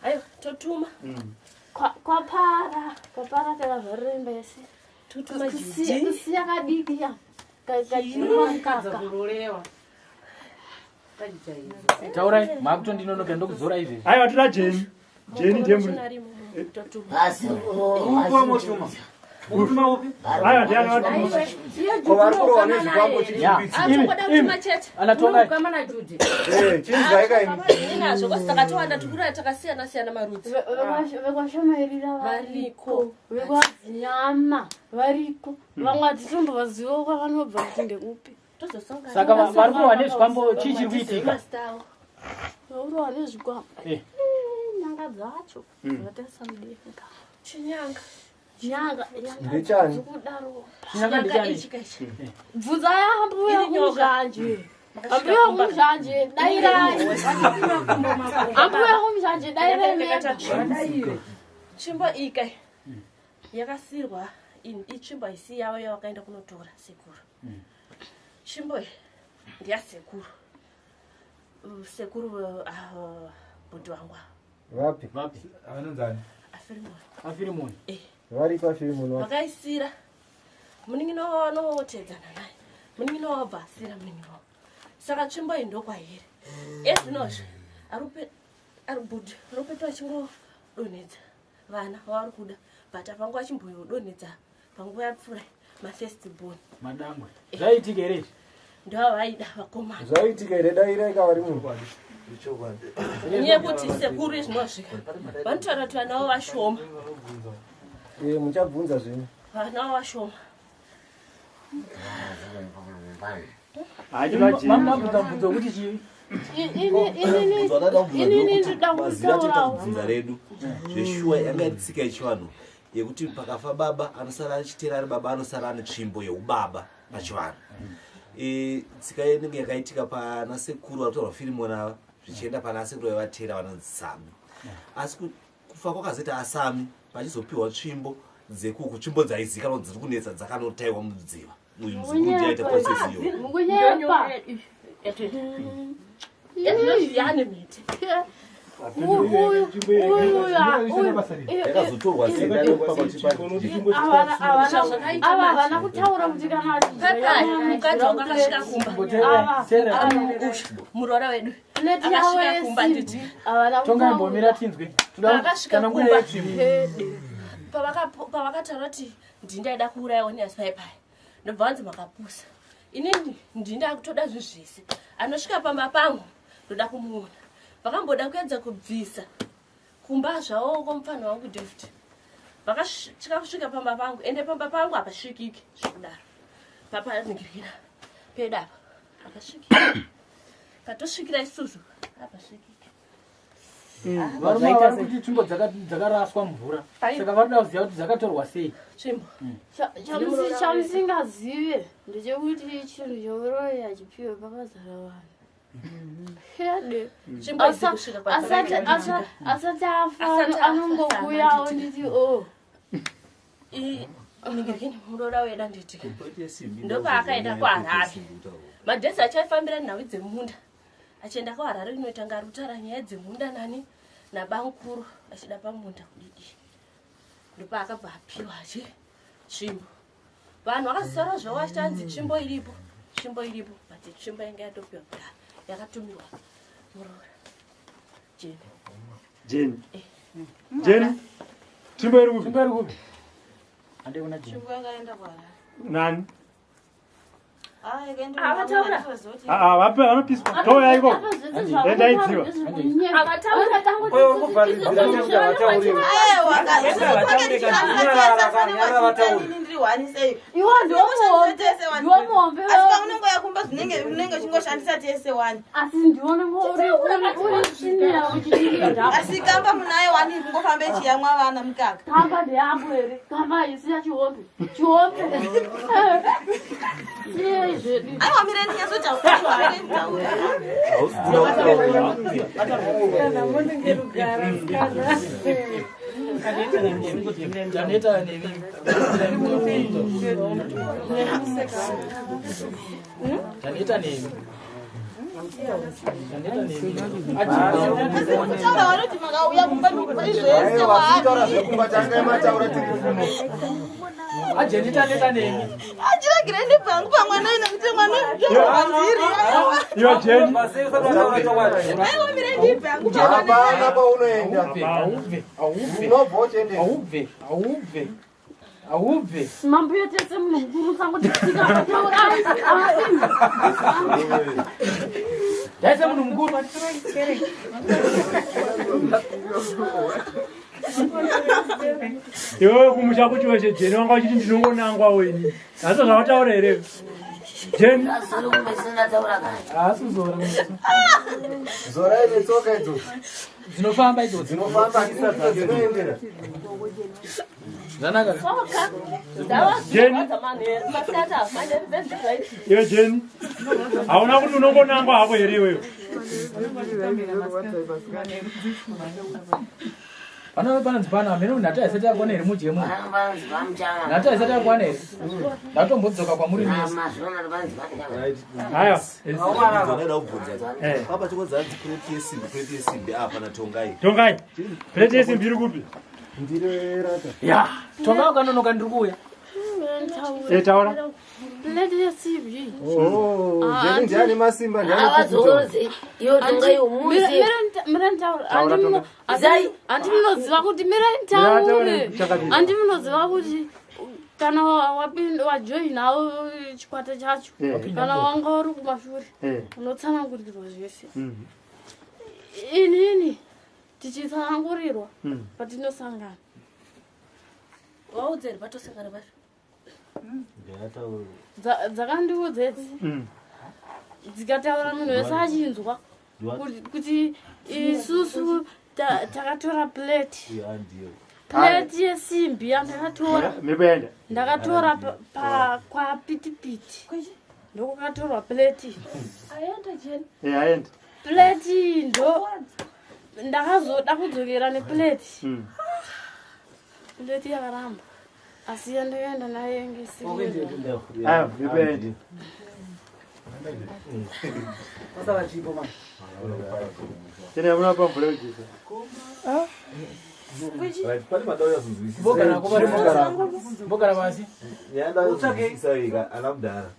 Speaker 8: Aiwa, totuma.
Speaker 6: Kwapara, kwapara takavharira imba yese.
Speaker 8: Totuma.
Speaker 6: Kusiya kadiki ya kachirwa mukaka.
Speaker 9: Kurolewa.
Speaker 1: Taurai, makutondinonoka, ndokuzora izvezvi.
Speaker 3: Aiwa, toda Jeni. Jeni ndiye muri.
Speaker 4: Asi
Speaker 1: Ukutuma upi?
Speaker 3: Aiwa, ndiani watuma?
Speaker 7: Ko vari kurohwa nezvikwambo chiri chipitsi?
Speaker 8: Atongoda kutuma chete.
Speaker 1: Anatongai.
Speaker 9: Mana Judy.
Speaker 7: Chinzwai kaimi.
Speaker 8: Inazvo kwasi takatowanda, tikuraya takasiyana siyana marudzi.
Speaker 6: Vekwashomairira variko, vekwadzinyama variko, vamwe hatitombovazivawo kwavanobva kuti ndekupi.
Speaker 8: Tozosangana.
Speaker 1: Saka vari kurohwa nezvikwambo, chii chiri kuitika?
Speaker 6: Vakurohwa nezvikwambo.
Speaker 1: Eh.
Speaker 6: Nyanga dzacho dzakatarisa mudenga.
Speaker 8: Chinyanga.
Speaker 6: Nyanga.
Speaker 7: Ndechani?
Speaker 6: Dzikudaro.
Speaker 1: Chinyanga ndechani?
Speaker 8: Ichi kaichi.
Speaker 6: Bvunza yambuya
Speaker 8: Iri nyoka.
Speaker 6: kumuzhanje, ambuya kumuzhanje dairai, ambuya kumuzhanje dairai mega.
Speaker 8: Tsvimbo iyi kai yakasirwa itsvimbo haisi yavo yavakaenda kunotora sekuru. Tsvimbo iyi ndeyasekuru. Sekuru bhudhi wangu ava.
Speaker 7: Vapi?
Speaker 1: Vapi?
Speaker 12: Vanonzani?
Speaker 8: Afirimoni.
Speaker 1: Afirimoni.
Speaker 7: Vari pafirimoni vapi?
Speaker 8: Vakaisira munin'ina wavo vanotedzana naye, munin'ina wavo abva asira munin'ina wavo, saka tsvimbo iyi ndokwairi ezvinozvi. Bhudhi arupetwa achingodonhedza vana vavari kuda, but apanguva achimbodonhedza panguva yapfuura mafirst born.
Speaker 1: Madangwe. Zvaitika here izvi?
Speaker 8: Ndova vaida vakomana.
Speaker 7: Zvaitika here? Dairai kavari munhu.
Speaker 8: Nyaya yekuti sekuru izvinosvika vanotaura kuti vana vavo vashoma.
Speaker 7: Muchabvunza zvenyu.
Speaker 8: Vana vavo vashoma.
Speaker 1: Mamabvunza mubvunzo wekuti chii?
Speaker 6: Inini ndoda
Speaker 10: Mazira toita
Speaker 6: kutaurawo.
Speaker 10: kubvunza redu zveshuwa yanga iri tsika yechivanhu yekuti pakafa baba anosara achitera ari baba anosara ane tsvimbo yeubaba pachivanhu. Tsika inenge yakaitika pana sekuru vanotaurwa Firimoni ava, zvichienda pana sekuru vaivatera vanonzi Sami, asi kufa kwakazoita aSami pachizopiwa tsvimbo dzekuku, tsvimbo dzaizikanwa kuti dziri kunetsa dzakanotaiwa mudziva. Uyu muzukuru ndiye aita process iyoyo.
Speaker 6: Mukunyepa.
Speaker 8: Ezvinozvi yane mhete.
Speaker 10: Yakazotorwa
Speaker 6: Ava havana kutaura kuti kana
Speaker 8: Pepai mukadzi wangu akasvika kumba, muroora wedu
Speaker 6: Plate yavo
Speaker 8: akasvika kumba
Speaker 6: yesimbi
Speaker 8: nditi
Speaker 6: havana
Speaker 1: Tongai, mbomira tinzwe.
Speaker 8: Akasvika
Speaker 1: Kana nguva
Speaker 8: kumba.
Speaker 1: yetsvimbo.
Speaker 8: Pavakataura kuti ndindaida kuurayiwa neasipaipai, ndobva vanzi makapusa. Inini ndinda kutoda zvinhu zvese, anosvika pamba pangu ndoda kumuona. Vakamboda kuedza kubvisa kumba zvavo kwomufana wangu David, vakasvika kusvika pamba pangu, ende pamba pangu hapasvikiki zvekudaro, papaningirira pedu apa hapasvikiki, patosvikira isusu hapasvikiki.
Speaker 1: Varume ava vari kuti tsvimbo dzakaraswa mvura, saka vari kuda kuziva kuti dzakatorwa sei.
Speaker 8: Tsvimbo.
Speaker 6: Chamusingazive ndechekuti chinhu cheuroyi hachipiwe pakazara vanhu. Hede.
Speaker 8: Tsvimbo idzi kusvika kwadzakaita.
Speaker 6: Asati afa
Speaker 8: Asati afa,
Speaker 6: anongokuyawo
Speaker 8: handiti.
Speaker 6: nditi o
Speaker 8: Ningirikini muroora wedu andiitika ndopaakaenda kuHarare, madhesi achaifambira nhau dzemunda, achienda kuHarare kunoita ngari kutaura nyaya dzemunda nani nabamukuru achida pamunda kudidi, ndopaakabva apiwa achi tsvimbo. Vanhu vakazosara zvavo vachiti anzi tsvimbo iripo, tsvimbo iripo, but tsvimbo yanga yatopiwa kudhara, yakatumirwa muroora Jeni.
Speaker 3: Jeni. Jeni. Tsvimbo iri kupi?
Speaker 1: Tsvimbo iri kupi? Hande kuna Jeni.
Speaker 2: Tsvimbo yakaenda kuHarare.
Speaker 3: Nani?
Speaker 2: Ah, yakaenda.
Speaker 8: Ah, vataura.
Speaker 3: Ah, ah, vape vanopiswa. Touya ikoko. Ndaidziwa.
Speaker 2: Asi paunongoya kumba zvinenge unenge uchingoshandisa tese wani.
Speaker 6: Asi ndione uri uchidira.
Speaker 2: Asi kamba munayo wani, kungofamba ichiyamwa vana mukaka.
Speaker 6: Kamba ndeyangu here? Kamba isiya chihombe, chihombe siyei zvedu.
Speaker 2: Aiwa, mireni nyatsotaura, mireni taura.
Speaker 10: Hausi kuda kutaura.
Speaker 9: Kana munenge rugara sikana.
Speaker 1: Taneta nemi. Taneta nemi. Taneta nemi.
Speaker 2: Kutaura vanoti makauya kumba
Speaker 7: Aiwa, vasitaura zvekumba tangai mataura tiri kuno.
Speaker 1: Ajeni taneta nemi.
Speaker 2: Achiregere ndibva hangu pamwana uyu nekuti mwana uyu ndiri.
Speaker 3: Iwe Jeni.
Speaker 2: Aiwa mire ndibve hangu pamwana.
Speaker 7: Hapana paunoenda.
Speaker 1: Aubve, aubve.
Speaker 7: Unobva uchienda.
Speaker 1: Aubve, aubve. Aubve.
Speaker 6: Mambuya tese munhu mukuru sangotitsika kutaura.
Speaker 1: Taise munhu mukuru.
Speaker 3: Iwewe kumusha kuti weshe Jeni wanga uchiti ndinongonangwa weni. Asi zvawataura here? Jeni.
Speaker 4: Asiri kumeso ndataura kare.
Speaker 1: Haasi kuzora.
Speaker 7: Zorai netsoka idzo.
Speaker 1: Dzinofamba idzo.
Speaker 7: Dzinofamba ndidzo dzinoendera.
Speaker 1: Zvanaka.
Speaker 8: Tsoka.
Speaker 3: Jeni.
Speaker 8: Dzava manheru. Masikati manheru dzezvaitika.
Speaker 3: Iwe Jeni. Hauna kuti unongonangwa hako here iwewe?
Speaker 1: Pano panonzi pano hameno kuti nhatu haisati yakwana here mujemu.
Speaker 4: Pano panonzi pamuchama.
Speaker 1: Nhatu haisati yakwana here. Ndatombodzoka kwamuri mese.
Speaker 4: Mazvona panonzi pamuchama.
Speaker 3: Haya.
Speaker 10: Ndaida kubvunza. Papa chikonzi plate yesimbi, plate yesimbi apa na Tongai.
Speaker 3: Tongai. Plate yesimbi iri kupi?
Speaker 7: Ndirerata.
Speaker 1: Ya, Tongai ukanonoka ndiri kuuya.
Speaker 3: Eh, taura.
Speaker 6: Plate yesimbi.
Speaker 7: Oh, Jeni ndiani masimba ndiani kukuta.
Speaker 4: Avadzorodze. Iwe Tongai umuzi.
Speaker 6: Mira nditaure.
Speaker 3: Taura, Tongai.
Speaker 6: Handi munoziva kuti mira
Speaker 3: Mira taure,
Speaker 6: nditaure.
Speaker 3: chakadini.
Speaker 6: Handi munoziva kuti kana wajoinawo chikwata chacho
Speaker 3: Eh.
Speaker 6: kana wanga uri kumashure
Speaker 3: Eh.
Speaker 6: unotsanangurirwa zvese.
Speaker 3: Mhm.
Speaker 6: Inini tichitsanangurirwa
Speaker 3: Mm.
Speaker 6: patinosangana.
Speaker 8: Waudzeri patosangana pacho.
Speaker 6: Dzakandiudza idzi dzikataura munhu wese achinzwa kuti isusu takatora plate plate yesimbi yandakatora
Speaker 3: Mipenda.
Speaker 6: ndakatora kwapitipiti ndokwakatorwa plate
Speaker 8: Aenda Jeni.
Speaker 3: Eh, aenda.
Speaker 6: plate iyi ndo ndakazoda kudzokera neplate plate yakaramba asi yandakaenda nayo yange isiri
Speaker 3: Aya, mipenda. Tene hamuna pamvura yekugeza.
Speaker 10: Right, pane madau yazonzwisisa.
Speaker 1: Mbogara pasi. Mbogara pasi.
Speaker 10: Nyaya ndayozonzwisisa iyi ana mudhara.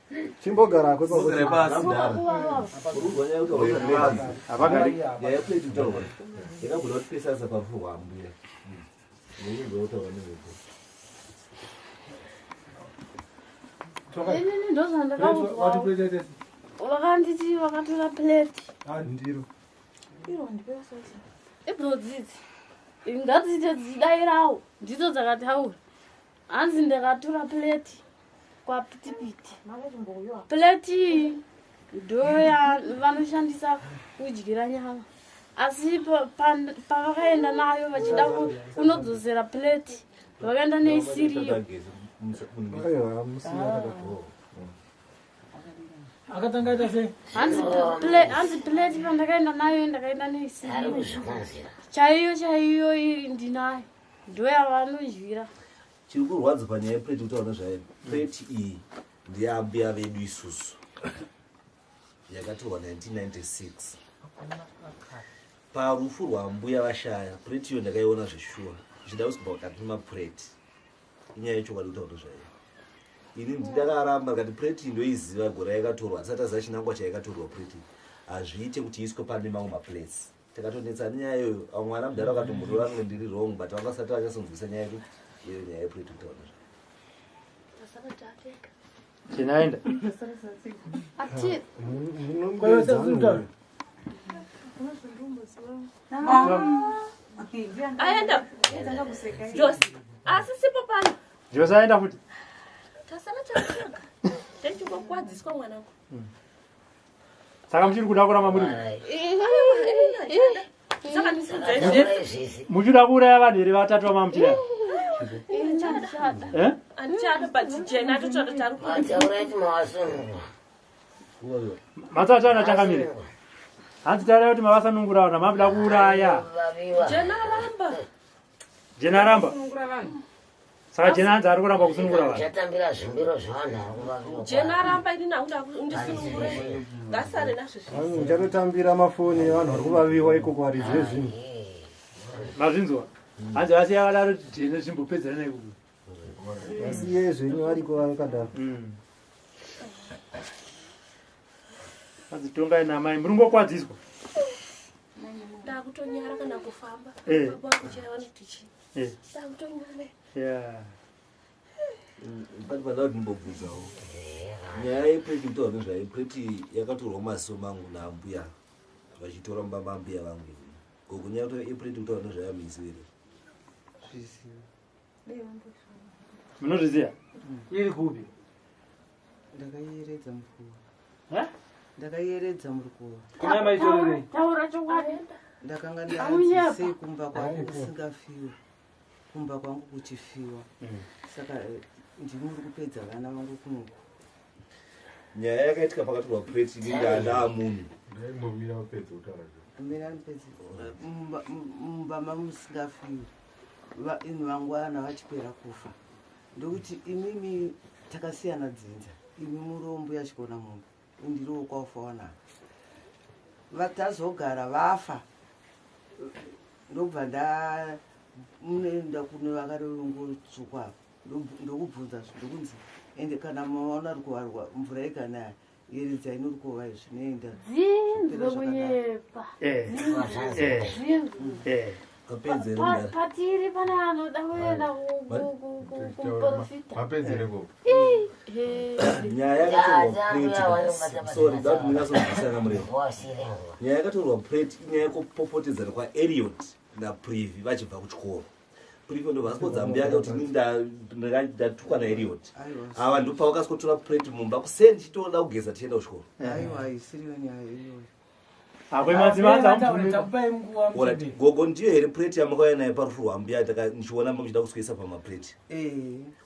Speaker 7: Chimbogarako
Speaker 10: Mbogara pasi. Ana mudhara. Urikuzwa nyaya yekutaura plate.
Speaker 3: Havagari.
Speaker 10: Nyaya yeplate kutaura. Yakabuda kuti pesasa parufu rwaambuya. Urikuzwa kutaura nezvepo.
Speaker 6: Inini ndozvandakaudzwa vakanditi vakatora plate
Speaker 7: Ndiro.
Speaker 6: idzodzidzi ngadziite dzichidairawo ndidzo dzakataura hanzi ndakatora plate kwapitipiti plate iyi ndo yavanoshandisa kudyira nyama asi pavakaenda nayo vachida kunodzosera plate vakaenda neisiriyo
Speaker 7: Aiwa, musiya
Speaker 1: Akatanga aita sei?
Speaker 6: hanzi hanzi plate pandakaenda nayo ndakaenda
Speaker 4: Ari
Speaker 6: neisiriyo
Speaker 4: kuzvikonzera.
Speaker 6: chaiyo chaiyo iri ndinayo ndo yavanodyira
Speaker 10: Chiri kurwadza panyaya yeplate kutaura nezvayo. Plate iyi ndeyambuya vedu isusu. Yakatorwa 1996. Parufu rwambuya vashaya, plate iyo ndakaiona zveshuwa. Zvichida kuzi pakati mapureti. Inyaya yechokwadi kutaura nezvayo. Ini ndakaramba ndikati plate iyi ndoiziva gore yakatorwa asati aziva chinangwa chayakatorwa plate iyi. Hazviite kuti iiswe pane mamwe maplates. Takatonetsa nenyaya iyoyo. Vamwe vana mudhara vakatomborora vange ndiri wrong but vangasati vachasonzwisa nyaya yeku iyo nyaya yeplate kutaura nezvayo.
Speaker 8: Tasara tateka.
Speaker 3: Chinaenda.
Speaker 6: ati
Speaker 8: Aenda. Josi. Asi sipo pano.
Speaker 3: Jose aenda futi.
Speaker 8: Tasara tateka. Techingokwadziswa mwanangu.
Speaker 3: Saka muchiri kuda kuramba muri.
Speaker 8: Saka ndisidzai
Speaker 4: Zvese.
Speaker 3: Muchida kuuraya vanhu here vatatu vamamuchida? Eh?
Speaker 8: Andichada but Jeni atotsvada tari ku.
Speaker 4: Mataura kuti mawasunungwa.
Speaker 3: Matsatana changamire. Hanzi taurai kuti mavasanungura vanhu mamuda kuuraya.
Speaker 4: Vaviwa.
Speaker 8: Jeni aramba.
Speaker 3: Jena aramba.
Speaker 9: Sunungura vanhu.
Speaker 3: Saka Jena anzi ari kuramba kusunungura vanhu.
Speaker 4: Chatambira zvimbiro zvevanhu vari kuvaviwa.
Speaker 8: Jena aramba, inini hakuda ndisunungure, ngasare nazvo zvese.
Speaker 7: Muchatotambira mafoni evanhu vari kuvaviwa ikoko varidzi vezvinhu.
Speaker 3: Mazvinzwa? Hanzi vasiya vadaro Jena zvimbopedzerana ikoko.
Speaker 7: Vasiye zvenyu variko vakadaro.
Speaker 3: Hanzi tongai namai muri ngokwadziswa.
Speaker 8: Ndakutonyara kana kufamba. Baba vangu chaivo vanoti chii? Ndakutonyara.
Speaker 3: Yeah.
Speaker 10: Pane pandaa kuti ndimbobvunzawo nyaya yepureti kutaura nezvayo. Pureti yakatorwa mumaziso mangu naambuya vachitora mumba maambuya vangu ini. Gogo, nyaya yepureti kutaura nezvayo hamuizivi here?
Speaker 3: Munozviziva?
Speaker 1: Iri kupi?
Speaker 5: Ndakaieredza murukuva. Ndakaieredza murukuva.
Speaker 1: Kuna maitorerei?
Speaker 6: Taura chokwadi.
Speaker 5: Ndakanga
Speaker 6: Amunyepa.
Speaker 5: ndanzi sei kumba kwangu kusingafiwe, kumba kwangu kuchifiwa. Saka ndimi muri kupedza vana vangu kunoku.
Speaker 10: Nyaya yakaitika pakatorwa pureti ini ndandaa munhu.
Speaker 11: Ndaimbomira upedze kutaura.
Speaker 5: Mina ndipedze. Mumba mamusingafiwe, inu vangwana vachipera kufa, ndokuti imimi takasiyana dzinza, imi murombo yachikona mumba, indiriwo kwafa wanavo vatazogara vafa, ndobva nda munoenda kune vakarongotsuku apa, ndokubvunza, ndokunzi ende kana maona rukova mvura ikanaya yeredzai norukova, zvinoenda.
Speaker 6: Dzinzwe kunyepa. Dzinzwe.
Speaker 10: Kapedze.
Speaker 6: Patiri pane anoda kuenda kumuprofita.
Speaker 11: Mapedzereko.
Speaker 10: Nyaya yakatorwa pureti, sorry, da kuti ndingasobvisana murevo. Nyaya yakatorwa pureti inyaya yekupopotedzana kwaEliot naPrivi vachibva kuchikoro. Privi ndobva asikodza mbuya yake kuti ini ndatukwa naEliot.
Speaker 5: Aiwa.
Speaker 10: Ava ndopavakasikotora pureti mumba kuseni tichitoda kugeza tichienda kuchikoro.
Speaker 5: Aiwa, haisiriyo nyaya iyoyo.
Speaker 10: Alright, gogo, ndiyo here pureti yamakauya nayo parufu rwambuya ndichiona muchida kuswisa pamapureti?
Speaker 5: Eh.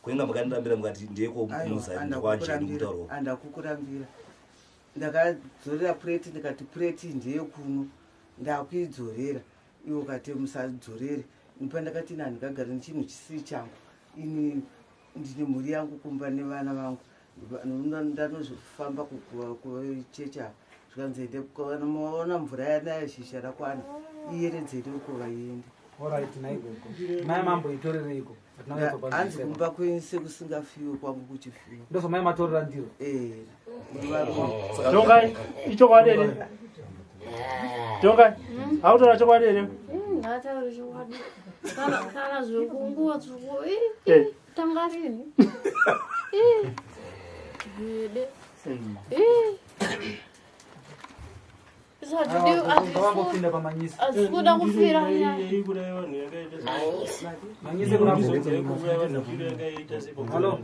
Speaker 10: Kuinga makandirambira mukati ndeyekwaJeni kutaurwa.
Speaker 5: Andakukurambira, ndakadzorera pureti, ndikati pureti ndeyekuno, ndakuidzorera. Iwo kati musadzorere. Nipa ndakati ini handingagari nechinhu chisiri changu, ini ndine mhuri yangu kumba nevana vangu. Ndanozofamba kuchechi apa, zvikanzi ende kana maona mvura yanaya zhizha rakwana, iyeredzei rukova iende.
Speaker 1: Alright, naigogo. Mai mamboitorereiko?
Speaker 5: Hanzi kumba kwenyu sekusingafiwe, kwangu kuchifiwa.
Speaker 1: Ndozvo mai matorera ndiro.
Speaker 3: Tongai, ichokwadi here? Tongai, hautaura chokwadi here?
Speaker 6: Ngataure chokwadi. Kana zvekunguva tsvuku. Tanga rini? Zvede.
Speaker 1: Vangopinda pamanyisi.
Speaker 6: Hatisi kuda kufira nyaya.
Speaker 1: Manyise kuna Hello.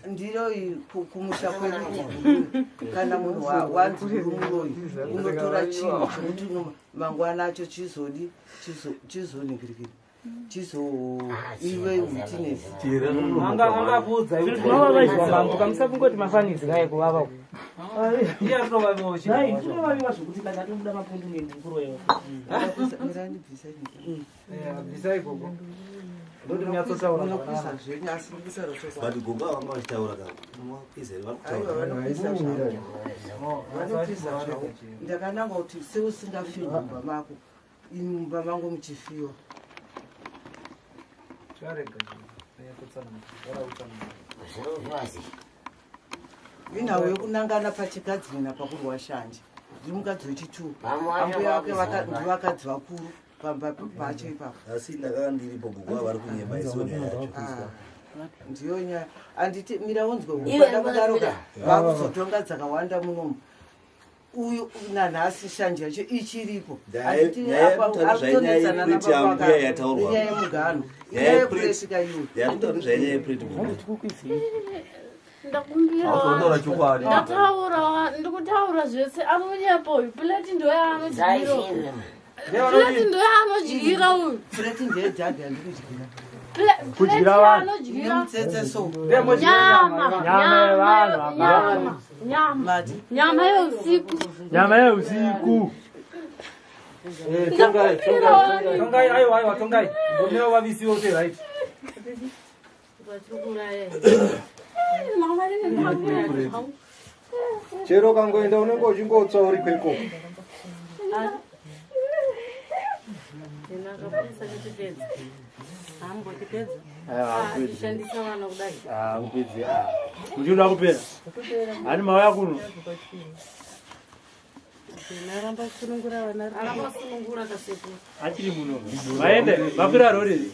Speaker 5: Ndiro iyi kumusha kwedu kana munhu wanzi uri muroyi, unotora chinhu chokuti mangwana acho chizodi chizoningirikira chizo iwe witinesi.
Speaker 1: Angakuudza
Speaker 9: Vambuka musafungoti mafanisi kai kuvava.
Speaker 1: Iye atovaviwa.
Speaker 9: Hai, tinovaviwa zvokuti kana tobuda mapundu nendikuroyewa.
Speaker 1: Bvisai gogo. Ndoti munyatsotaura
Speaker 5: Munopisa
Speaker 1: zvakanaka.
Speaker 5: zvenyu, asi ndikutaura chokwadi.
Speaker 10: But gogo avanga vachitaura ka mapizere vari
Speaker 5: Aiwa,
Speaker 10: kutaura.
Speaker 5: vanopisa zvavo, vanopisa zvavo. Ndakananga kuti seusingafiwi mumba mako, ini mumba mangu muchifiwa.
Speaker 1: Charega. Nyatsotsana.
Speaker 5: Inhau yekunangana pachigadzirina pakurwa shanje, ndiri mukadzi wechitu.
Speaker 4: Vamwe vacho
Speaker 5: Ambuya vake
Speaker 4: vakuzara.
Speaker 5: ndivakadzi vakuru pamba pacho ipapo.
Speaker 10: Asi ndakanga ndiripo, gogo ava vari kunyema, isiwo nyaya yacho.
Speaker 5: Ah, ndiyo nyaya, handiti? Mira unzwe.
Speaker 4: Iwe,
Speaker 5: Upada kudaroka
Speaker 10: mira.
Speaker 5: vakuzotonga dzakawanda munomu. Uyu nanhasi shanje yacho ichiripo. Handiti
Speaker 10: Nyaya
Speaker 5: apa
Speaker 10: yekutaura zvainyaya
Speaker 5: ari kutonetsana
Speaker 10: yepureti
Speaker 5: nababa
Speaker 10: yambuya
Speaker 5: vake.
Speaker 10: yataurwa.
Speaker 5: Inyaya yemugano,
Speaker 10: Nyaya
Speaker 5: inyaya
Speaker 10: yepureti.
Speaker 5: yepureti kaiwe.
Speaker 10: Yakutaura nezvainyaya yepureti, gogo.
Speaker 6: Ndakumbira.
Speaker 7: Hauzontaura chokwadi.
Speaker 6: Ndataura, ndikutaura zvese. Anonyepa uyu. Puleti ndo yaanodyira. Puleti ndo yaanodyira uyu.
Speaker 5: Pureti ndeyedhadhi yandikudyira.
Speaker 3: Kudyira vanhu.
Speaker 6: Anodyira
Speaker 5: Nemutsetse so.
Speaker 6: nyama.
Speaker 3: Nyama yevanhu,
Speaker 6: Nyama, nyama,
Speaker 5: Mati.
Speaker 6: nyama yeusiku.
Speaker 3: Nyama yeusiku.
Speaker 7: Tongai, tongai,
Speaker 1: Tongai, aiwa, aiwa, tongai. Ngomira vavisiwe kuti right.
Speaker 6: Mama, ini ndakuya.
Speaker 7: Chero ukangoenda unenge uchingotsva uri kwekoko.
Speaker 9: Shandisa vana kudai.
Speaker 3: Kupedzi muchinoda kupera hani mauya kuno.
Speaker 9: Aramba kusunungura vana. Aramba kusunungura kasekuru.
Speaker 3: Achiri muno, vaende vakwira rori.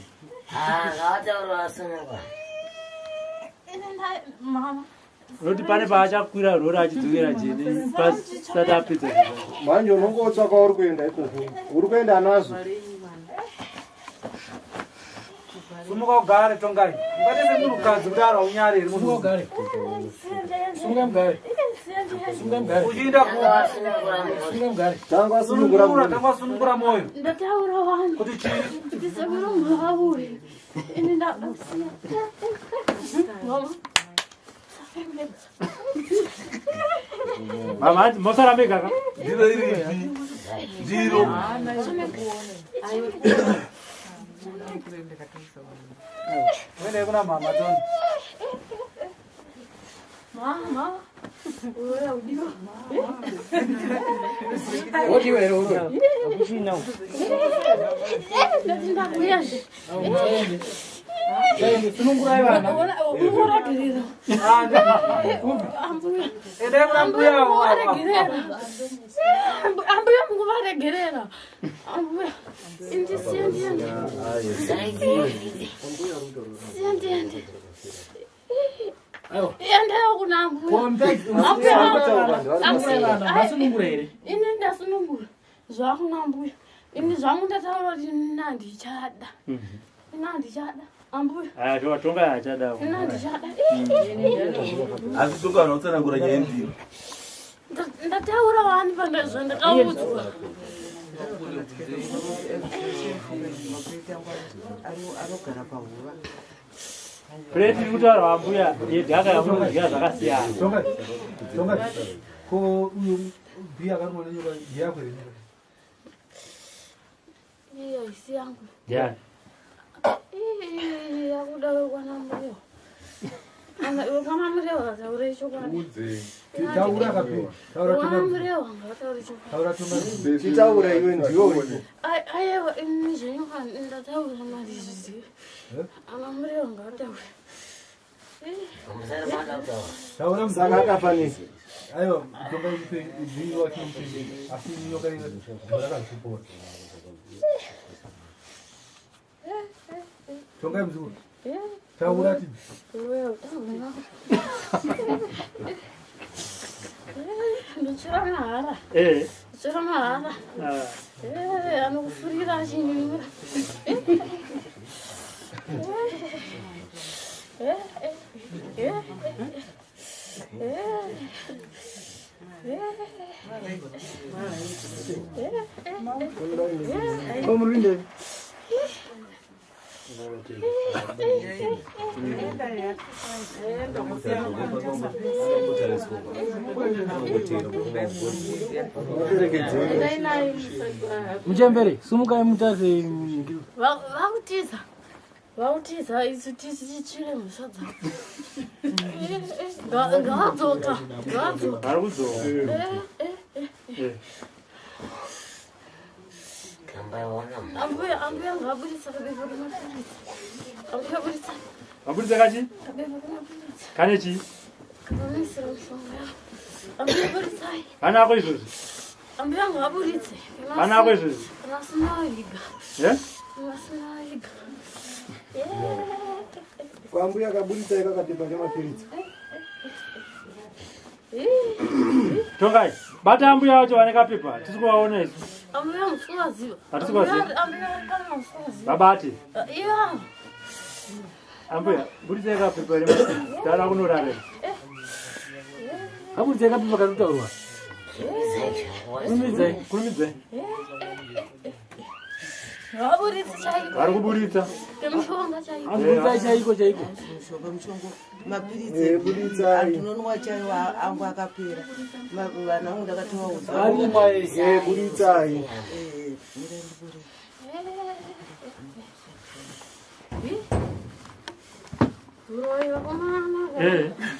Speaker 4: Ngavataura vasunungwa.
Speaker 6: Mama.
Speaker 3: Unoti pane paachakwira rori achidzokera jeni pasati apedza.
Speaker 7: Manje unongotsva kwauri kuenda ikoko, uri kuenda nazvo.
Speaker 1: Sumuka ugare, tongai. Ungate semunhukadzi kudaro haunyari here munhu?
Speaker 12: Ugare. Sunga mugare. Sunga mugare.
Speaker 1: Uchienda ku
Speaker 12: Sunga mugare.
Speaker 7: Tanga wasunungura
Speaker 1: Sunungura,
Speaker 7: mwoyo.
Speaker 1: tanga wasunungura mwoyo.
Speaker 6: Ndataura wani.
Speaker 1: Kuti chii?
Speaker 6: Kuti sekuru mavauye. Ini ndasiya. Mama.
Speaker 3: Mama hanzi mosara mega ka.
Speaker 10: Ndiro iripi? Ndiro.
Speaker 1: Uende kuna mama Tony.
Speaker 6: Mama. Uya udiwa.
Speaker 12: Wodiwa here uroi? Hakuchina.
Speaker 6: Ndati ndakuya.
Speaker 12: Sunungurai vana.
Speaker 6: Ungoregerera. Ambuya.
Speaker 1: Endai kuna mbuya
Speaker 6: Ambuya
Speaker 1: avo.
Speaker 6: mungovaregerera. Ambuya mungovaregerera. Ambuya. Indisiye ndiende. Siye ndiende.
Speaker 12: Aiwa.
Speaker 6: Endayo kuna ambuya.
Speaker 12: Ambuya.
Speaker 6: Ambuya.
Speaker 12: Vasunungura here?
Speaker 6: Ini ndasunungura. Zvakuna ambuya. Ini zvangu ndataura kuti ini handichada. Ini handichada. Ambuya.
Speaker 3: Aya toka tongai achada.
Speaker 6: Ini handichada.
Speaker 10: Asi tonga vanhu votsanangura nyaya yendiro.
Speaker 6: Ndataura wani zvandakaudzwa.
Speaker 5: Anogara pahuva.
Speaker 3: Pureti iri kutaura vambuya yedhaka yamunodya zvakasiyana.
Speaker 1: Tongai. Tongai. Ko uyu bhiya akarumwa nenyoka ndeyako here nyoka?
Speaker 6: Iyo isi yangu.
Speaker 3: Ndiani?
Speaker 6: Ii, yakuda wekwana Murewa. Anga iwe kwana Murewa taure chokwadi.
Speaker 1: Taura kapi. Taura
Speaker 6: Kwana
Speaker 1: tongai.
Speaker 6: Murewa ngataure chokwadi.
Speaker 1: Taura tongai.
Speaker 7: Chitaura iwe ndiwe uripo.
Speaker 6: Aiwa ini zvenyoka ndataura mandizvizive. Ana Murewa ngataure.
Speaker 1: Taura muzukuru.
Speaker 7: Saka akafanisa.
Speaker 1: Aiwa, tongai mupe bhiya wacho mupe. Asi nyoka ine rakazvipora. Tongai muzukuru. Taura ti.
Speaker 6: Iwe utaura. Ndotsvira mahara.
Speaker 3: Eh.
Speaker 6: Ndotsvira mahara.
Speaker 3: Ah.
Speaker 6: Eh, anokufurira achinyura.
Speaker 7: Komurinde.
Speaker 12: Muchembere, sumukai mutaze.
Speaker 6: Vakutiza. Vakutiza isu tichitsvire mhosva dzavo. Ngavadzoka. Ngavadzoka.
Speaker 3: Vari kudzoka.
Speaker 6: Eh. Ambuya, ambuya ngavaburitsa kabepa kemapiritsi. Ambuya buritsa
Speaker 3: Vaburitsa kachi?
Speaker 6: kabepa kemapiritsi.
Speaker 3: Kane chii?
Speaker 6: Kanoisira mishonga yavo. Ambuya buritsai.
Speaker 3: Kanako izvozvi.
Speaker 6: Ambuya ngavaburitse.
Speaker 3: Kanako izvozvi.
Speaker 6: Kana asina vaviga.
Speaker 3: Eh?
Speaker 6: Kana asina vaviga.
Speaker 7: Kwambuya kaburitsa ikakapepa kemapiritsi.
Speaker 3: Tongai. Bata ambuya vacho vane kapepa. Tisi kuvaona isu.
Speaker 6: Ambuya musingaziva.
Speaker 3: Hatisi kuvaziva.
Speaker 6: Ambuya kana musingaziva.
Speaker 3: Vabate.
Speaker 6: Iya.
Speaker 3: Ambuya, buritsai kapepa remapiritsi. Tara kunorara.
Speaker 12: Kaburitsa kapepa kanotaurwa.
Speaker 3: Kurumidzai, kurumidzai.
Speaker 6: Vaburitse chaiko.
Speaker 3: Vari kuburitsa.
Speaker 6: Kemushonga chaiko.
Speaker 12: Aburitsa chaiko chaiko.
Speaker 5: Mushonga mushonga
Speaker 7: Eh,
Speaker 5: mapiritsi
Speaker 7: buritsai.
Speaker 5: andinonwa chaiwo angu akapera. Vana vangu ndakatovaudza.
Speaker 12: Arimwa ese.
Speaker 7: Eh, buritsai.
Speaker 5: Eh, Mirai ndibure.
Speaker 6: Uroyi vakomana.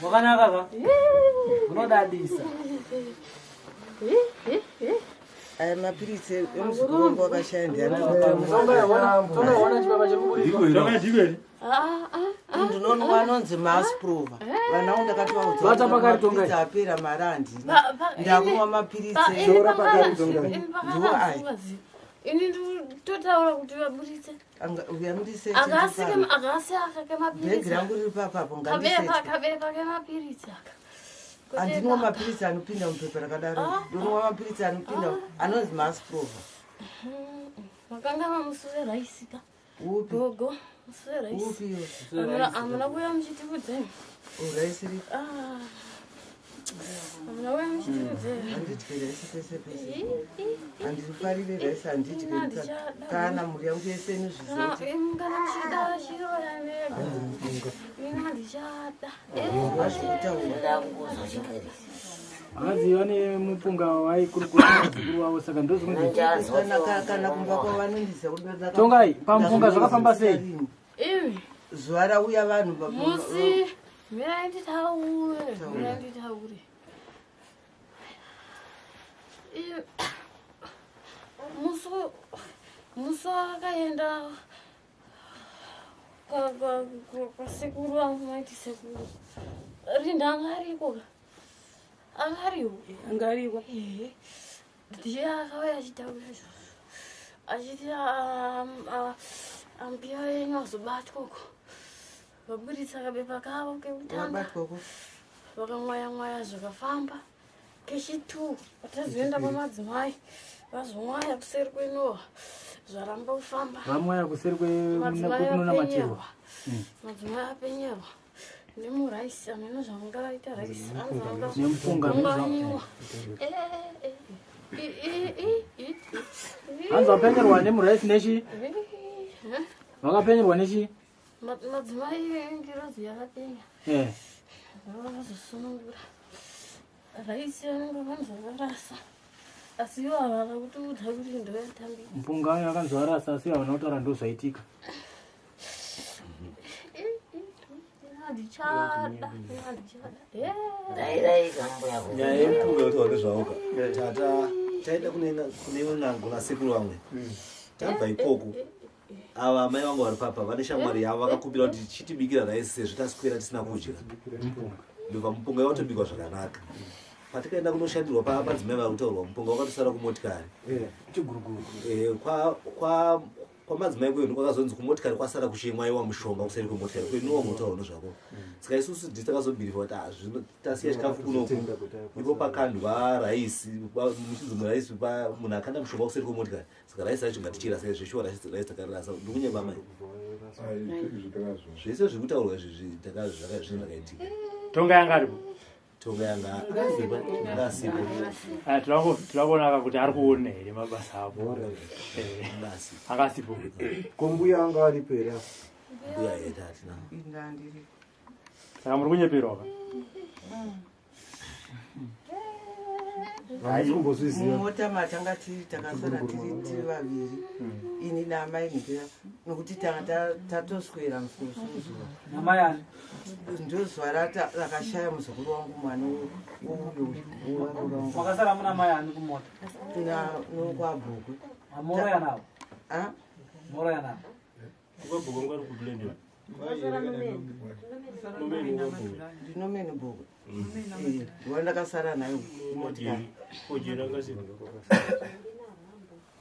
Speaker 1: Wakanaka ka? Unodadisa.
Speaker 5: Aya mapiritsi emuzukuru wangu wakashaya ndianondinonwa anonzi masprova. Vana vangu ndakatovaudza
Speaker 12: Bata pakari Tongai.
Speaker 5: mapiritsi apera, mari handina, ndakunwa mapiritsi ndiwo aya.
Speaker 6: Ini nditotaura kuti vaburitse.
Speaker 5: Uya mundisete.
Speaker 6: Akasi aka
Speaker 5: Bhegi
Speaker 6: kemapiritsi.
Speaker 5: rangu riri papapo.
Speaker 6: Kabepa
Speaker 5: Ngandisete.
Speaker 6: kabepa kemapiritsi aka.
Speaker 5: Handinwa mapiritsi anopinda mupepa rakadaro. Ndonwa mapiritsi anopinda anonzi masprova.
Speaker 6: Makanga mamusuwe raisi ka.
Speaker 5: Upi?
Speaker 6: Gogo, musuwe raisi.
Speaker 5: Upi iwe?
Speaker 6: Hamuna kuuya muchitiudzei.
Speaker 5: Raisi ripi?
Speaker 6: Ah. Hamuna kuuya muchitiudzei.
Speaker 5: Handidye raisi pese pese, handifarire raisi, handidye kana mhuri yangu yese inozviziva kuti
Speaker 6: Kana muchida chiroya mega. Ini handichada.
Speaker 12: Hanzi vane mupunga waikurukura vazukuru vavo, saka ndozvimwe.
Speaker 5: Kana kumba kwavo vanondiziva kuti
Speaker 12: Tongai, pamupunga zvakafamba sei?
Speaker 6: Imi.
Speaker 5: Zuva rauya vanhu
Speaker 6: Musi mirai nditaure, mirai nditaure. Musi wakaenda kwasekuru vangu, maiti sekuru Rinda anga ariko ka? Anga ariwo.
Speaker 9: Anga ariko.
Speaker 6: Ehe, ndiye akauya achitaura izvozvo achiti ambuya venyu azobatwa uko, vaburitsa kabepa kavo kekutanga.
Speaker 5: Vabatwa ko?
Speaker 6: Vakamwaya mwaya, zvakafamba. Kechitu vatazoenda pamadzimai, vazomwaya kuseri kwenowa, zvaramba kufamba.
Speaker 12: Vamwaya kuseri
Speaker 6: Madzimai
Speaker 12: kwekunonamatiro.
Speaker 6: apenyerwa. Madzimai apenyerwa nemuraisi, ameno zvamungavaita raisi.
Speaker 12: Nemupunga.
Speaker 6: Anzanyiwa.
Speaker 12: Hanzi vapenyerwa nemuraisi nechi? Vakapenyerwa nechi?
Speaker 6: Madzimai ngirozi yakapenya. Vavazosunungura raisi vanenge vanzi vakarasa, asi ivo havana kutiudza kuti ndoyatambira.
Speaker 12: Mupunga wayo vakanzi varasa, asi havana kutaura ndo zvaitika.
Speaker 6: Handichada, handichada.
Speaker 10: Nyaya yemupunga yotaura nezvaoka tata, taenda kune imwe n'anga kuna sekuru vamwe. Tabva ikoko, ava mai vangu vari papa vane shamwari yavo, vakakumbira kuti chitibikira raisi sezvo taswera tisina kudya. Ndobva mupunga watobikwa zvakanaka. Patikaenda kunoshandirwa pamadzimai vari kutaurwa, mupunga wakatosara kumotikari. Kwamadzimai kwedu kwakazonzi kumotikari kwasara kuchimwaiwa mushonga kuseri kwemotikari kwenuwa munotaurwa nezvako. Saka isusu ndi takazobhirifa kuti ah, zvino tasiya chikafu kunoku, ipo pakandwa raisi, muchinzi muraisi munhu akanda mushonga kuseri kwemotikari, saka raisi racho ngatichirasa. Zveshuwa raisi takarasa. Ndikunyeba mai? Zvese zviri kutaurwa izvi zvinhu zvakaitika.
Speaker 3: Tonga yanga aripo?
Speaker 10: Tonga yanga asipo.
Speaker 3: Ah, tinokuonaka kuti ari kuona here mabasa avo. Anga asipo.
Speaker 7: Ko mbuya anga aripo here apa?
Speaker 10: Mbuya yeta hatina.
Speaker 5: Indandiri.
Speaker 3: Saka muri kunyeperwa ka?
Speaker 7: Handisi kumbozviziva.
Speaker 5: Mumota matanga tiri, takasara tiri vaviri, ini naamai ndea, nokuti tanga tatoswera musuzuva.
Speaker 1: Namai ani?
Speaker 5: Ndozuva rakashaya muzukuru wangu, mwana uyu.
Speaker 1: Makasara muna mai ani kumota?
Speaker 5: Nokwabhukwe.
Speaker 1: Moroya navo?
Speaker 5: Ah?
Speaker 1: Moroya navo?
Speaker 5: Ndinomene bhokwe wandakasara nayo kumotikari.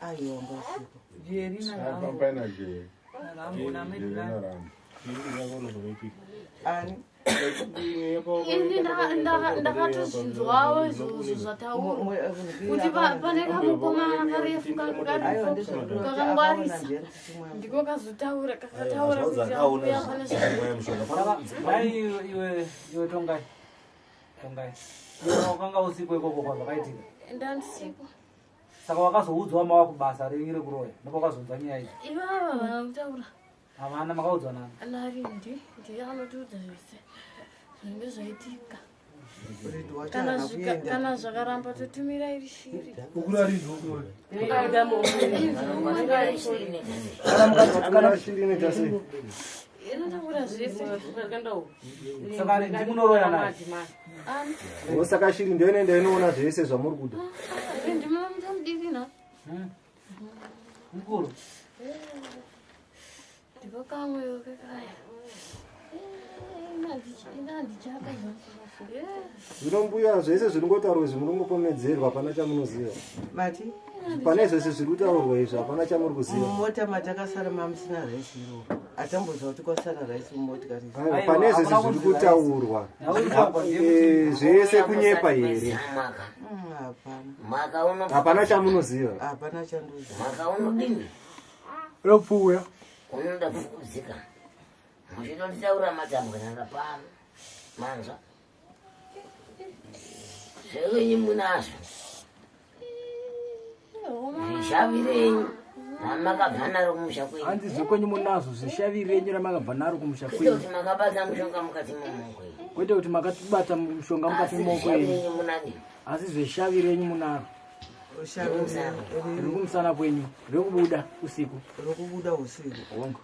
Speaker 5: Aiwa, ngasiko.
Speaker 11: Paina Jerry. Jerry naRambo.
Speaker 5: Ani?
Speaker 6: Ini ndakatozvinzwawo izvozvo zvataurwa kuti pane kamukomana karefu karipo kakangwarisa, ndiko kazotaura, kakataura
Speaker 10: Zvaunzi
Speaker 6: kuti
Speaker 10: akaona
Speaker 6: ambuya pane
Speaker 10: zvimwaya mushonga.
Speaker 1: Mai iwe, iwe Tongai. Tongai. Iwe wakanga usipo ikoko kwazvakaitika.
Speaker 6: Ndandisipo.
Speaker 1: Saka wakazoudzwa mava kubasa renyu rekuroya. Ndipo wakazonzwa nyaya idzi.
Speaker 6: Ivava vana kutaura.
Speaker 1: Havana, makaudzwa nani?
Speaker 6: Narindi ndiye anotiudza zvese zvinenge zvaitika.
Speaker 5: Murindi wacho
Speaker 6: Kana
Speaker 5: haana
Speaker 6: zvika-
Speaker 5: kuenda.
Speaker 6: Kana zvakaramba totumira iri shiri. Inotakura zvese.
Speaker 1: Saka rindi munoroya naye?
Speaker 6: Ani?
Speaker 7: Saka shiri ndiyo inoenda inoona zvese zvamuri kuda.
Speaker 6: Rindi munomudiki na?
Speaker 1: Mukuru.
Speaker 6: Ndipo kamwe kekaya. Ina handichada zvangu.
Speaker 7: Zvino mbuya zvese zviri ngotaurwa izvi muri kungopomedzerwa, hapana chamunoziva.
Speaker 5: Mati?
Speaker 7: Pane zvese zviri kutaurwa izvi hapana chamuri kuziva.
Speaker 5: Mumota matakasara mamusina raisi iroro. Atamboziva kuti kwasara raisi mumotikari.
Speaker 7: Aiwa, pane zvese zviri kutaurwa zvese kunyepa here?
Speaker 5: Hapana.
Speaker 7: Hapana chamunoziva.
Speaker 5: Hapana chandoziva.
Speaker 4: Mwaka unodini?
Speaker 12: Unopfuya.
Speaker 4: Unoda kufukudzika. Muchitonditaura matambwanana pano. Manzwa. Zvenyu munazvo. Zvishavi renyu ramakabva naro kumusha kwenyu.
Speaker 12: Hanzi zvekwenyu munazvo zvishavi renyu ramakabva naro kumusha
Speaker 4: Kwete
Speaker 12: kwenyu.
Speaker 4: kuti makabata mushonga mukati memaoko enyu.
Speaker 12: Kwete kuti makatibata mushonga mukati
Speaker 4: Asi
Speaker 12: memaoko
Speaker 4: zvishavi
Speaker 12: enyu.
Speaker 4: renyu munani.
Speaker 12: Asi zveshavi renyu munaro. Riri kumusana kwenyu rekubuda usiku.
Speaker 5: Rokubuda usiku.
Speaker 12: Hongu.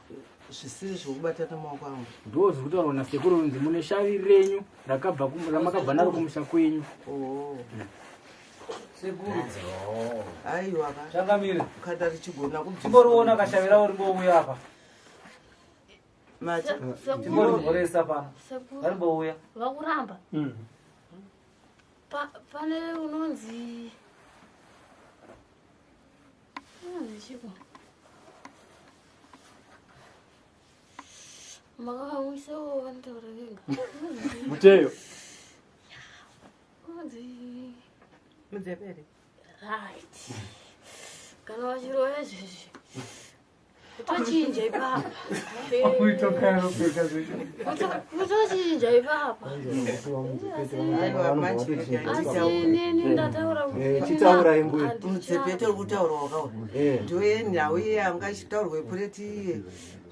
Speaker 5: Zvisiri zvokubata nemaoko angu.
Speaker 12: Ndo zviri kutaurwa nasekuru runzi mune shavi renyu rakabva ramakabva naro kumusha kwenyu.
Speaker 5: Oh.
Speaker 1: Sekuru.
Speaker 5: Aiwa ka.
Speaker 1: Changamire.
Speaker 5: Kana richigona kubvisa.
Speaker 1: Timboriona kashavira urimbouya apa.
Speaker 5: Mati.
Speaker 1: Timborimhoresa pano.
Speaker 6: Sekuru.
Speaker 1: Ngarimbouya.
Speaker 6: Vakuramba. Pane unonzi chiko makavamwisewo vanotaura vega.
Speaker 3: Muteyo.
Speaker 6: Unonzi
Speaker 2: Mudzepere.
Speaker 6: right kana vachirova izvezvi kutochinja ipapa. Kutochinja ipapa. Asi inini ndataura kuti
Speaker 7: Chitaurai mbuya.
Speaker 5: Mudzepete uri kutaurwa wakawa. Ndiwe nhau iye anga ichitaurwa ipureti iye.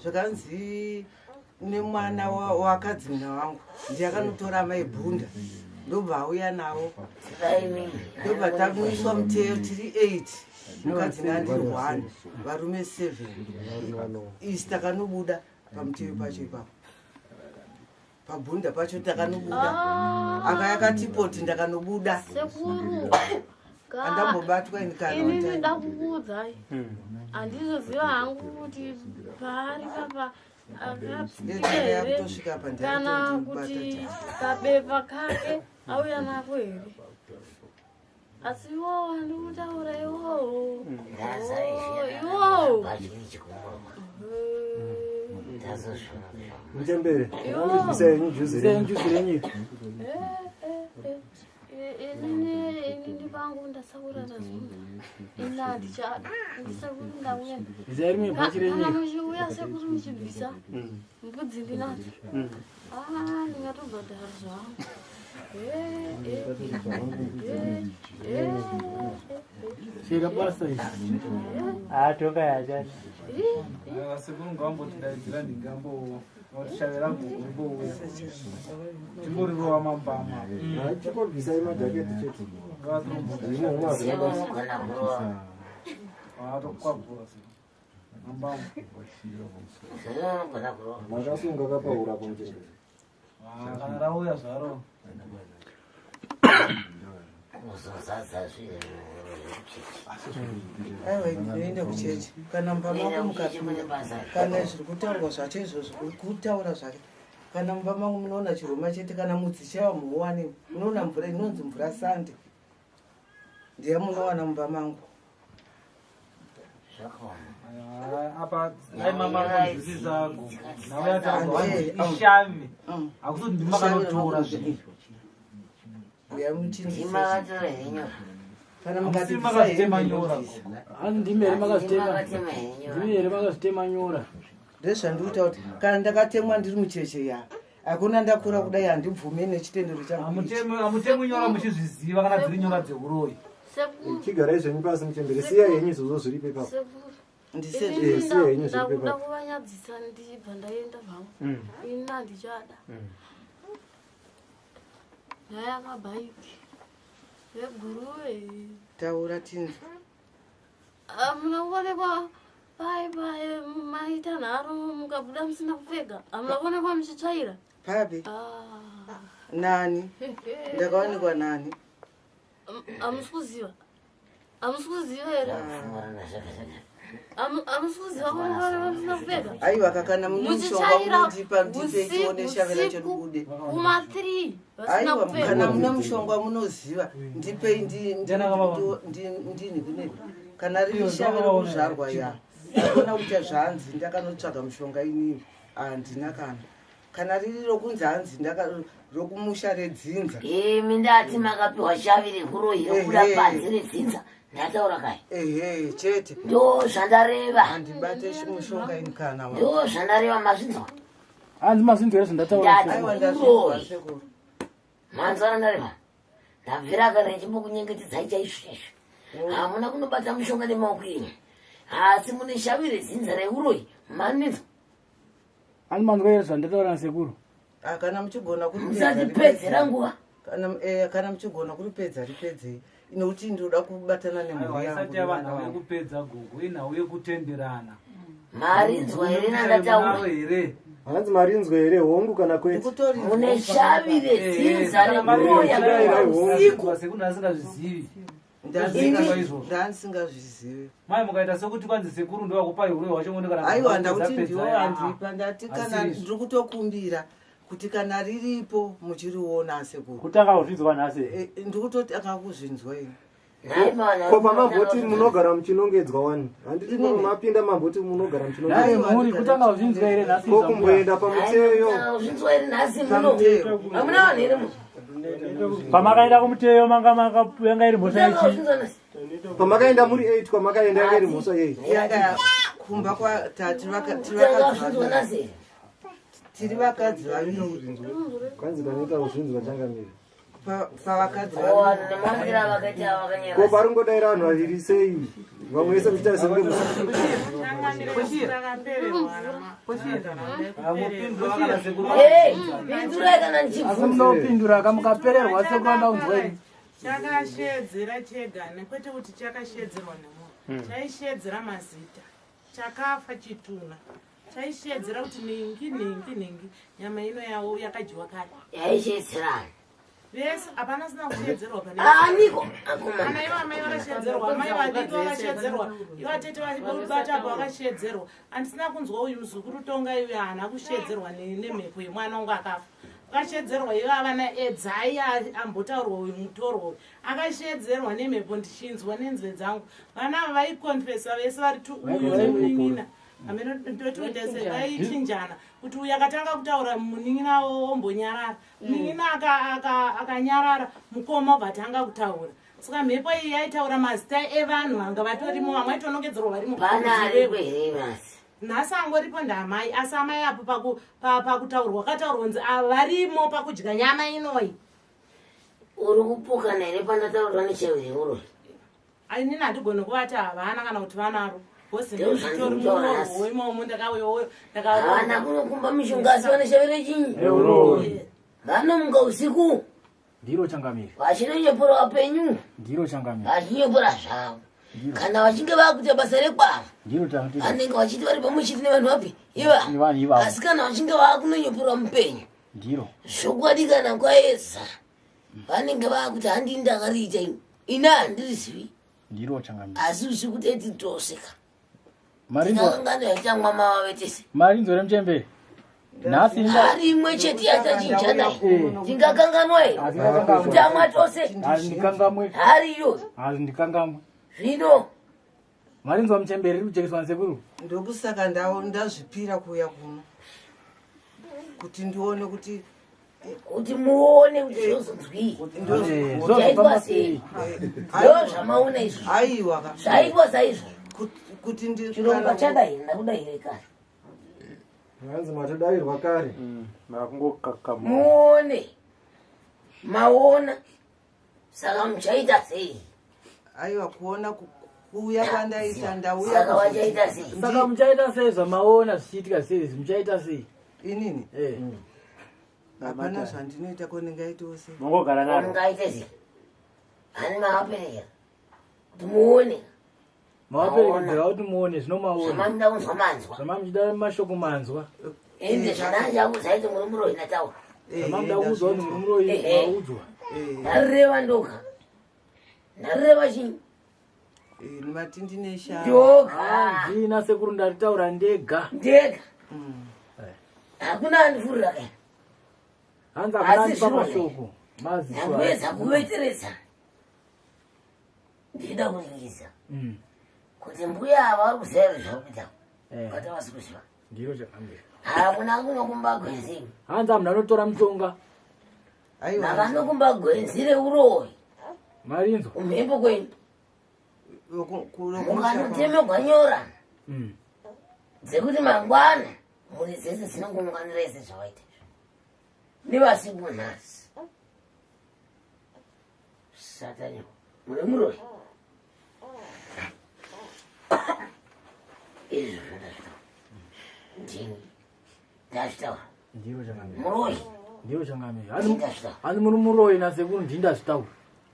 Speaker 5: Zvakanzi nemwana wakadzimina wangu ndiye akanotora mai bhunda ndobva auya navo ndobva tamuiswa muteyo tiri 8 mukadzi nandiri 1 varume 7 isi takanobuda pamuteyo pacho ipapo pabhunda pacho takanobuda akaya katipoti ndakanobuda.
Speaker 6: Sekuru.
Speaker 5: Andambobatwa ini kana
Speaker 6: Inini
Speaker 5: one time.
Speaker 6: ndakukuudzai handizoziva hangu kuti paari papa akapfika
Speaker 5: Ndezvanga
Speaker 6: here
Speaker 5: yakutosvika apa
Speaker 6: kana
Speaker 5: ndakutondibata.
Speaker 6: kuti kabepa kake auya nako here, asi iwowo andikutaura iwowo iwowo.
Speaker 7: Muchembere, bvisai henyu juzi
Speaker 12: Bvisai juzi renyu.
Speaker 6: Inini inini pangu ndasakura tazunza ini handichada ndisekuru ndauya.
Speaker 12: Bvisai rimwe bhachi renyu.
Speaker 6: Kana muchiuya sekuru muchibvisa mbudzi ndinadzo. Ah, ndingatobhadhara zvangu.
Speaker 12: Chera basa izvi.
Speaker 3: Atoka yachati.
Speaker 1: Sekuru ngavambotidaidzira ndingambo vatishavira rimbouya. Timborirova mambama.
Speaker 7: Chingobvisai majaketi chete. Zvimwe hazvina basa.
Speaker 1: Vatokwabvura mambama.
Speaker 7: Makasunga kapaura po muchembere.
Speaker 1: Kana rauya zvaro.
Speaker 4: Kuzozadza zvekuchechi.
Speaker 5: Aiwa, ndinoenda kuchechi kana mumba mangu mukapinda kana zviri kutaurwa zvacho izvozvo kutaura zvake kana mumba mangu munoona chiroma chete kana mudzichaiwa muwane munoona mvura inonzi mvura sande ndiya munowana mumba mangu.
Speaker 1: Apa dai mama anzwisisa nhau yataurwa ishami hakusoti ndimi makanotora zvinhu.
Speaker 5: Kana
Speaker 1: Hamusiri makazvitema nyora.
Speaker 12: Hanzi ndimi here makazvitema? Ndimi here makazvitema nyora?
Speaker 5: Ndezvandikuta kuti kana ndakatemwa ndiri mucheche ya hakuna ndakura kudai handibvume nechitendero changu ichi.
Speaker 1: Hamutemwi nyora muchizviziva kana dziri nyora dzeuroyi.
Speaker 6: Sekuru.
Speaker 7: Chigarai zvenyu pasi muchembere, siyai henyu izvozvo zviripo ipapo.
Speaker 6: Sekuru.
Speaker 7: Eh, siyai henyu zviripo
Speaker 6: Ndakuda
Speaker 7: ipapo.
Speaker 6: kuvanyadzisa ndichibva ndaenda zvangu. Ini handichada. Nyaya yamabhaiki veguruve.
Speaker 5: Taura tinzwa.
Speaker 6: Hamuna kuonekwa pai pai maita nharo mukabuda musina kupfeka. Hamuna kuonekwa muchitsvaira.
Speaker 5: Papi?
Speaker 6: Ah.
Speaker 5: Nani? Ndakaonekwa nani?
Speaker 6: Hamusi kuziva. Hamusi kuziva here? Hamusi kuziva kuonekwa musina kupfeka.
Speaker 5: Aiwa kakana mune mushonga
Speaker 6: Muchitsvaira
Speaker 5: munondipa ndipe tione shave racho ribude.
Speaker 6: Kuma 3 vasina
Speaker 5: Aiwa
Speaker 6: kupfeka.
Speaker 5: kana mune mushonga munoziva ndipei ndini kune kana riri shave rokuzvarwa ya akona kuita zvanzi ndakanotsvaga mushonga inini handina kana kana riri rokunzi hanzi rokumusha redzinza.
Speaker 4: Imi ndati makapiwa shavi rekuroyi rokuda
Speaker 5: Ehe.
Speaker 4: panze redzinza. Ndataura kai.
Speaker 5: Ehe chete.
Speaker 4: Ndo zvandareva.
Speaker 5: Handibate mushonga ini kana.
Speaker 4: Ndo zvandareva mazvinzwa.
Speaker 12: Hanzi mazvinzwa here zvandataura?
Speaker 4: Ndati uroyi. Manzwa randareva. Ndabvira kare ndichimbokunyengetedzai chaizvo chaizvo. Hamuna kunobata mushonga nemaoko enyu. Asi mune shavi redzinza reuroyi. Maninzwa.
Speaker 12: Hanzi manzwa here zvandataura nasekuru?
Speaker 5: Ah, kana muchigona kuripedza
Speaker 4: Musatipedzera nguva.
Speaker 5: Kana kana muchigona kuripedza ripedzei nokuti ndinoda kubatana nemhuri
Speaker 1: Aiwa,
Speaker 5: yangu
Speaker 1: isati yava
Speaker 5: nevana
Speaker 1: nhau
Speaker 5: vangu.
Speaker 1: yekupedza gogo inhau yekutenderana.
Speaker 4: Marinzwa here nandataura?
Speaker 1: Here.
Speaker 7: Hanzi marinzwa here hongu kana kwete?
Speaker 4: Mune shavi redzinza rekuroya usiku.
Speaker 1: Sekuru asingazvizivi.
Speaker 5: Ndandisingazvizivi.
Speaker 1: Mai mukaita sekuti kwanzi sekuru ndovakupai uroyi hwacho muone kana
Speaker 5: Aiwa
Speaker 1: kupedza
Speaker 5: ndakuti
Speaker 1: pedza,
Speaker 5: ndiwo
Speaker 1: ah,
Speaker 5: andipa ndati kana
Speaker 1: Asiri
Speaker 5: ndiri kutokumbira kuti kana riripo muchiriona sekuru.
Speaker 3: Kutanga kuzvinzwa nhasi.
Speaker 5: Ndiri kutotanga kuzvinzwa ini.
Speaker 7: Ko pamamboti munogara muchinongedzwa wani? Handiti mapinda mamboti munogara
Speaker 12: Nhai mhuri kutanga kuzvinzwa here nhasi?
Speaker 7: Ko kumboenda pamuteyo.
Speaker 4: Kuzvinzwa here nhasi muno? Hamuna vanhu here muno?
Speaker 3: Pamakaenda kumuteyo manga yanga iri mhosva
Speaker 4: Kutanga
Speaker 3: yechi.
Speaker 4: kuzvinzwa nhasi.
Speaker 7: Pamakaenda muri 8 kwamakaenda yanga iri mhosva yei?
Speaker 5: Yanga kumba kwatati
Speaker 4: Kutanga kuzvinzwa nhasi.
Speaker 5: tiri vakadzi vaviri.
Speaker 7: Kwanzi ndanoita kuzvinzwa changamire.
Speaker 5: Pavakadzi
Speaker 4: Oh, vanhu nemambira vakaita vakanyara.
Speaker 7: Ko paringodaira vanhu vaviri sei? Vamwe vese muchiita sekunge
Speaker 4: Hey, pindurai kana
Speaker 12: Asi
Speaker 4: ndichibvunza.
Speaker 12: munopindura kamukapererwa sekuru anoda kunzwa ini.
Speaker 13: Chakashedzera chega nekwete kuti chakashedzerwa nemunhu. Chaishedzera mazita. Chakafa chitunha. Chaishedzera kuti ningi ningi ningi nyama ino yawo yakadyiwa kare.
Speaker 4: Yaishedzerana.
Speaker 13: Vese hapana sina kushedzerwa pane.
Speaker 4: Aniko akomana.
Speaker 13: Ana ivo amai vakashedzerwa, amai vadiki vakashedzerwa, ivo atete vabata apa vakashedzerwa. Handisina kunzwa uyu muzukuru tonga iuyu haana kushedzerwa nemhepo yemwana wangu akafa. Akashedzerwa ivo avana edzai ambotaurwa uyu mutorwa uyu. Akashedzerwa nemhepo ndichinzwa nenzeve dzangu. Vana ava vaikonfesa vese vari tu uyu nemunin'ina. Amenototese vaichinjana kuti uyu akatanga kutaura munin'ina wombonyarara. Munin'ina akanyarara mukoma obva atanga kutaura. Saka mhepo iyi yaitaura mazita evanhu vanga vatorimo vamwe vaitonongedzerwa varimo.
Speaker 4: Pana ariko here nhasi?
Speaker 13: Nhasi angoripo ndaamai asi amai apo pakutaurwa kataurwa kunzi ava varimo pakudya nyama inoyi.
Speaker 4: Uri kupokana here pandataurwa neshavi reuroyi?
Speaker 13: Inini handigoni kuvati havana kana kuti vanaro. Bhozi
Speaker 4: Ndizvo
Speaker 13: nditori
Speaker 4: zvandinotaura nhasi.
Speaker 13: munorwo imomo ndakauyawo
Speaker 4: Havana kunokumba mishonga asi vane shavi rechinyi?
Speaker 12: Reuroyi.
Speaker 4: Vanomuka usiku
Speaker 12: Ndiro changamire.
Speaker 4: vachinonyepora vapenyu
Speaker 12: Ndiro changamire.
Speaker 4: vachinyepora zvavo. Kana vachinge vakuita basa rekwavo
Speaker 12: Ndiro changamire.
Speaker 4: vanenge vachiti vari pamwe chete nevanhu vapi iva.
Speaker 12: Vanhu ivavo.
Speaker 4: Asi kana vachinge vakunonyeporwa mupenyu
Speaker 12: Ndiro.
Speaker 4: zvokwadi kana kwaedza vanenge vakuti handini ndakariita ini ini handirizivi
Speaker 12: Ndiro changamire.
Speaker 4: asi usiku teti toseka.
Speaker 12: Marinzwa
Speaker 4: Tingakangano yachamwa mavave tese.
Speaker 12: marinzwa remuchembere. Nhasi
Speaker 4: Hari imwe chete yatachinja naye. Tingakanganwa here? Kutamwa tose.
Speaker 12: Handikangamwe.
Speaker 4: Hari iyoyo.
Speaker 12: Handikangamwe.
Speaker 4: Zvino
Speaker 12: Marinzwa muchembere riri kujekeswa nasekuru.
Speaker 5: Ndokusaka ndazvipira kuuya kuno kuti ndione kuti
Speaker 4: kuti muone kuti zvozonzwii. Zvaitwa sei? Ndo zvamaona izvozvo.
Speaker 5: Aiwa ka.
Speaker 4: Zvaitwa saizvozvo.
Speaker 5: Kuti ndi
Speaker 4: Chirongwa chadai ndakuda here kare.
Speaker 7: Hanzi matodairwa kare.
Speaker 3: Makungokakama.
Speaker 4: Muone. Maona. Saka muchaita sei?
Speaker 5: Aiwa kuona kuuya kwandaita ndauya.
Speaker 4: Saka wachaita sei?
Speaker 12: Saka muchaita sei zvamaona zvichiitika sei izvi muchaita sei?
Speaker 5: Inini?
Speaker 12: Eh.
Speaker 5: Hapana zvandinoita, ko ndingaitewo sei?
Speaker 3: Mongogara naro.
Speaker 4: Mungaite sei? Hani makaperekera kuti muone.
Speaker 12: Mavaperekedzera kuti muone, zvino maona.
Speaker 4: Zvamamuda kunzwa manzwa.
Speaker 12: Zvamamuchida mashoko manzwa.
Speaker 4: Ende zvandanjakuudza iti muri muroyi nataura.
Speaker 12: Zvamamuda kuudzwa kuti muri muroyi maudzwa.
Speaker 4: Ndareva ndoga. Ndareva chinyi?
Speaker 5: Mati ndine sha.
Speaker 4: Ndoga.
Speaker 12: Handina sekuru, ndaritaura ndega.
Speaker 4: Ndega. Hakuna andifurira kai.
Speaker 12: Hanzi hakuna
Speaker 4: Asi
Speaker 12: andipa
Speaker 4: zvino
Speaker 12: mashoko maziso.
Speaker 4: Ndakuedza kuveteredza. Ndida kuringisa kuti mbuya ava vari kuziva here zvauri kuita? Kati havasi kuziva.
Speaker 12: Ndiro chakamira.
Speaker 4: Hakuna kunokumba gwenzi.
Speaker 12: Hanzi hamuna anotora mutonga.
Speaker 4: Makanokumba gwenzi reuroyi.
Speaker 12: Marinzwa.
Speaker 4: Kumhepo kwenyu. Mukanotemegwa nyora dzekuti mangwana mhuri dzese dzinongounganira ese zvavaita izvi. Nevasipo nhasi. Satani muri muroyi. Izvi zvandazvitaura. Ndini ndazvitaura.
Speaker 12: Ndiro chakamira.
Speaker 4: Muroyi.
Speaker 12: Ndiro chakamira. Hanzi muri muroyi nasekuru, ndini ndazvitaura.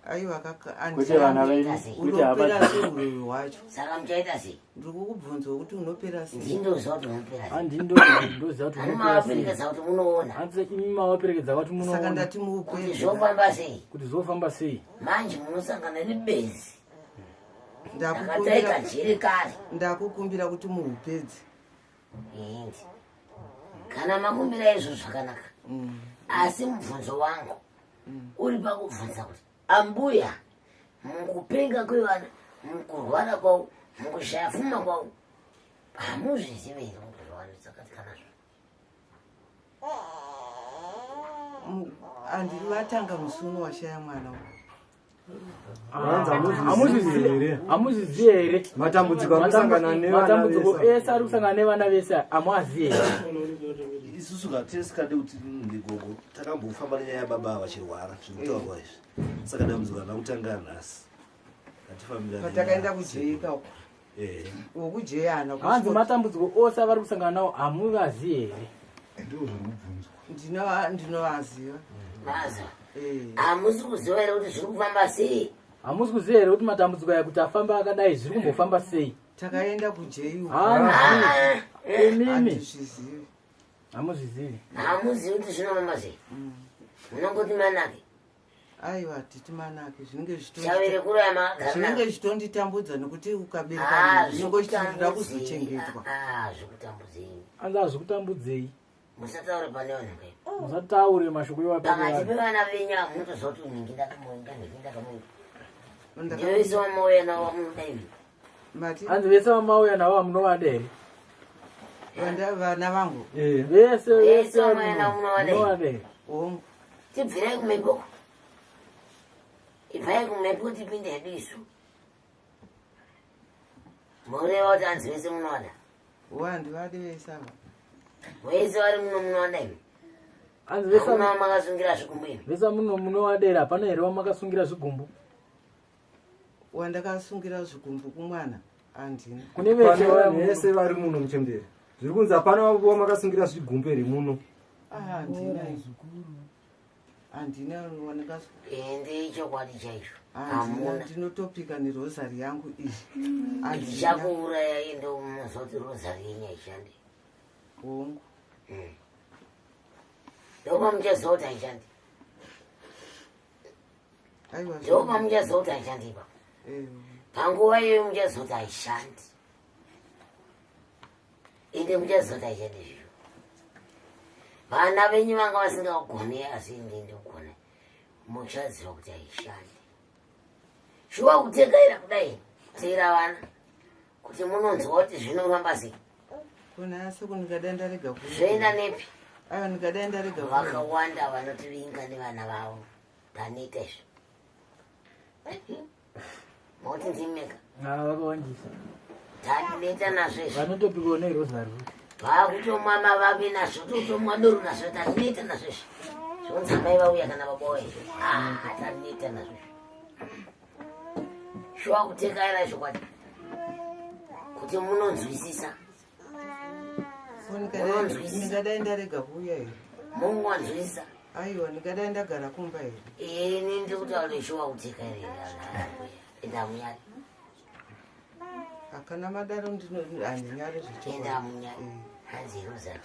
Speaker 5: Aiwa kaka.
Speaker 7: Kwete vana venyu, kwete hama
Speaker 5: Unopera
Speaker 7: dzenyu.
Speaker 5: sei uroyi hwacho?
Speaker 4: Saka muchaita sei?
Speaker 5: Ndiri kukubvunza kuti unopera sei.
Speaker 4: Ndindoziva kuti unopera sei.
Speaker 12: Handi ndoziva kuti
Speaker 4: Hani
Speaker 12: unopera sei.
Speaker 4: mavaperekedza kuti munoona.
Speaker 12: Hanzi imi mavaperekedza kuti munoona.
Speaker 5: Saka ndati
Speaker 4: Kuti zvofamba sei?
Speaker 12: Kuti zvofamba sei?
Speaker 4: Manje munosangana nebenzi.
Speaker 5: Ndakukumbira-
Speaker 4: Ndakataika jeri kare.
Speaker 5: Ndakukumbira kuti muupedze.
Speaker 4: Indi. Kana makumbira izvo zvakanaka. Asi mubvunzo wangu uri pakubvunza kuti ambuya, mukupenga kwevana, mukurwara kwavo, mukushaya pfuma kwavo, hamuzvizivi here kuti zvavanotsakatika nazvo?
Speaker 5: Handiri vatanga musi uno washaya mwana uyu.
Speaker 7: Hanzi hamuzvizivi here?
Speaker 12: Hamuzvizivi here?
Speaker 7: Matambudziko ari kusangana nevana
Speaker 12: Matambudziko
Speaker 7: vese.
Speaker 12: ese ari kusangana nevana vese hamuazivi here?
Speaker 10: Isusu tisikade kuti ndigogo takambofamba nenyaya yababa vachirwara zvirikutaurwa izvi, saka dambudziko harina kutanga nhasi. Ngatifambira.
Speaker 5: Patakaenda kujeika uko. Wokujeyana.
Speaker 12: Hanzi matambudziko ose avari kusangana nawo hamuvazivi here?
Speaker 5: Ndinovaziva.
Speaker 4: Maziva. Hamusi kuziva here kuti zviri kufamba sei?
Speaker 12: Hamusi kuziva here kuti matambudziko aya kuti afamba akadai zviri kumbofamba sei?
Speaker 5: Takaenda kujei uko.
Speaker 12: Hanzi imimi
Speaker 5: Handizvizivi.
Speaker 12: Hamuzvizivi.
Speaker 4: Hamuzivi kuti zvinofamba sei? Munongoti manake.
Speaker 5: Aiwa, titi manake, zvinenge
Speaker 4: Chavere kuroya makagara
Speaker 5: zvinenge
Speaker 4: nako.
Speaker 5: zvichitonditambudza nekuti ukabereka
Speaker 4: Ah,
Speaker 5: munhu unenge uchitoda
Speaker 4: zvikutambudzei.
Speaker 5: kuzochengetwa.
Speaker 4: Ah, zvikutambudzei.
Speaker 12: Hanzi hazvikutambudzei.
Speaker 4: Musataure pane vanhu kai.
Speaker 12: Musataure mashoko
Speaker 4: Pakati
Speaker 12: iwayo.
Speaker 4: pevana venyu ava munotoziva kuti nhingi ndakamuinga, nhingi ndakamuinga. Ndivese vamauya navo vamunoda imi.
Speaker 5: Mati
Speaker 12: Hanzi vese vamauya navo hamunovada here?
Speaker 5: Vana vangu.
Speaker 12: Vese.
Speaker 4: Vese
Speaker 12: Vese
Speaker 4: vamauya navo munovada here?
Speaker 12: munovada here?
Speaker 5: Hongu.
Speaker 4: Tibvirei kumhepo. Ibvai kumhepo tipinde hedu isu. Mureva kuti hanzi vese munovada.
Speaker 5: Handivadi vese ava.
Speaker 4: Vese vari muno munovada imi.
Speaker 12: Hanzi vese
Speaker 4: Hakuna wamakasungira zvigumbu imi.
Speaker 12: Vese muno munovada here? Hapana here wamakasungira zvigumbu?
Speaker 5: Wandakasungira zvigumbu kumwana handina.
Speaker 12: Kune vese
Speaker 7: Pane vanhu vese vari muno muchembere, zviri kunzi hapana wamakasungira zvigumbu here muno?
Speaker 5: Ah, handina, handina
Speaker 4: Ende ichokwadi chaicho.
Speaker 5: Handina.
Speaker 4: Hamuna.
Speaker 5: Ndinotopika nerosari yangu iyi. Handina.
Speaker 4: Ndichakuuraya ende munozoti rozari yenyu haishandi.
Speaker 5: Hongu.
Speaker 4: Ndopamuchaziva kuti haishandi.
Speaker 5: Aiwa.
Speaker 4: Ndopamuchaziva kuti haishandi ipapo. Panguva iyoyo muchaziva kuti haishandi. Ende muchaziva kuti haishandi izvozvo. Vana venyu vanga vasingagoni asi ende ndikugona. Muchaziva kuti haishandi. Shuwa kutekaira kudai kuteera vana kuti munonzwa kuti zvinofamba sei.
Speaker 5: Kuna asi ndingadai ndarega kuuya.
Speaker 4: Zvoenda nepi?
Speaker 5: Aiwa, ndingadai ndarega kuuya.
Speaker 4: Vakawanda vanotivinga nevana vavo tanoita izvo. Moti ndimeka.
Speaker 12: Vakawandisa.
Speaker 4: Taneta nazvo izvo.
Speaker 12: Vanotopikawo nerosari.
Speaker 4: Vakutomwa mavavi nazvo, totomwa doro nazvo, taneta nazvo izvi. Zvonzi amai vauya kana baba vauya izvo. Ah, taneta nazvo izvi. Shuwa kutekaira chokwadi kuti munonzwisisa.
Speaker 5: Ndingadai ndarega kuuya here?
Speaker 4: Mungonzwisisa.
Speaker 5: Aiwa, ndingadai ndagara kumba here?
Speaker 4: Ini ndiri kutaura shuwa kuteka here? Enda munyari.
Speaker 5: Hakana madaro, handinyari.
Speaker 4: Enda munyari. Hanzi rosary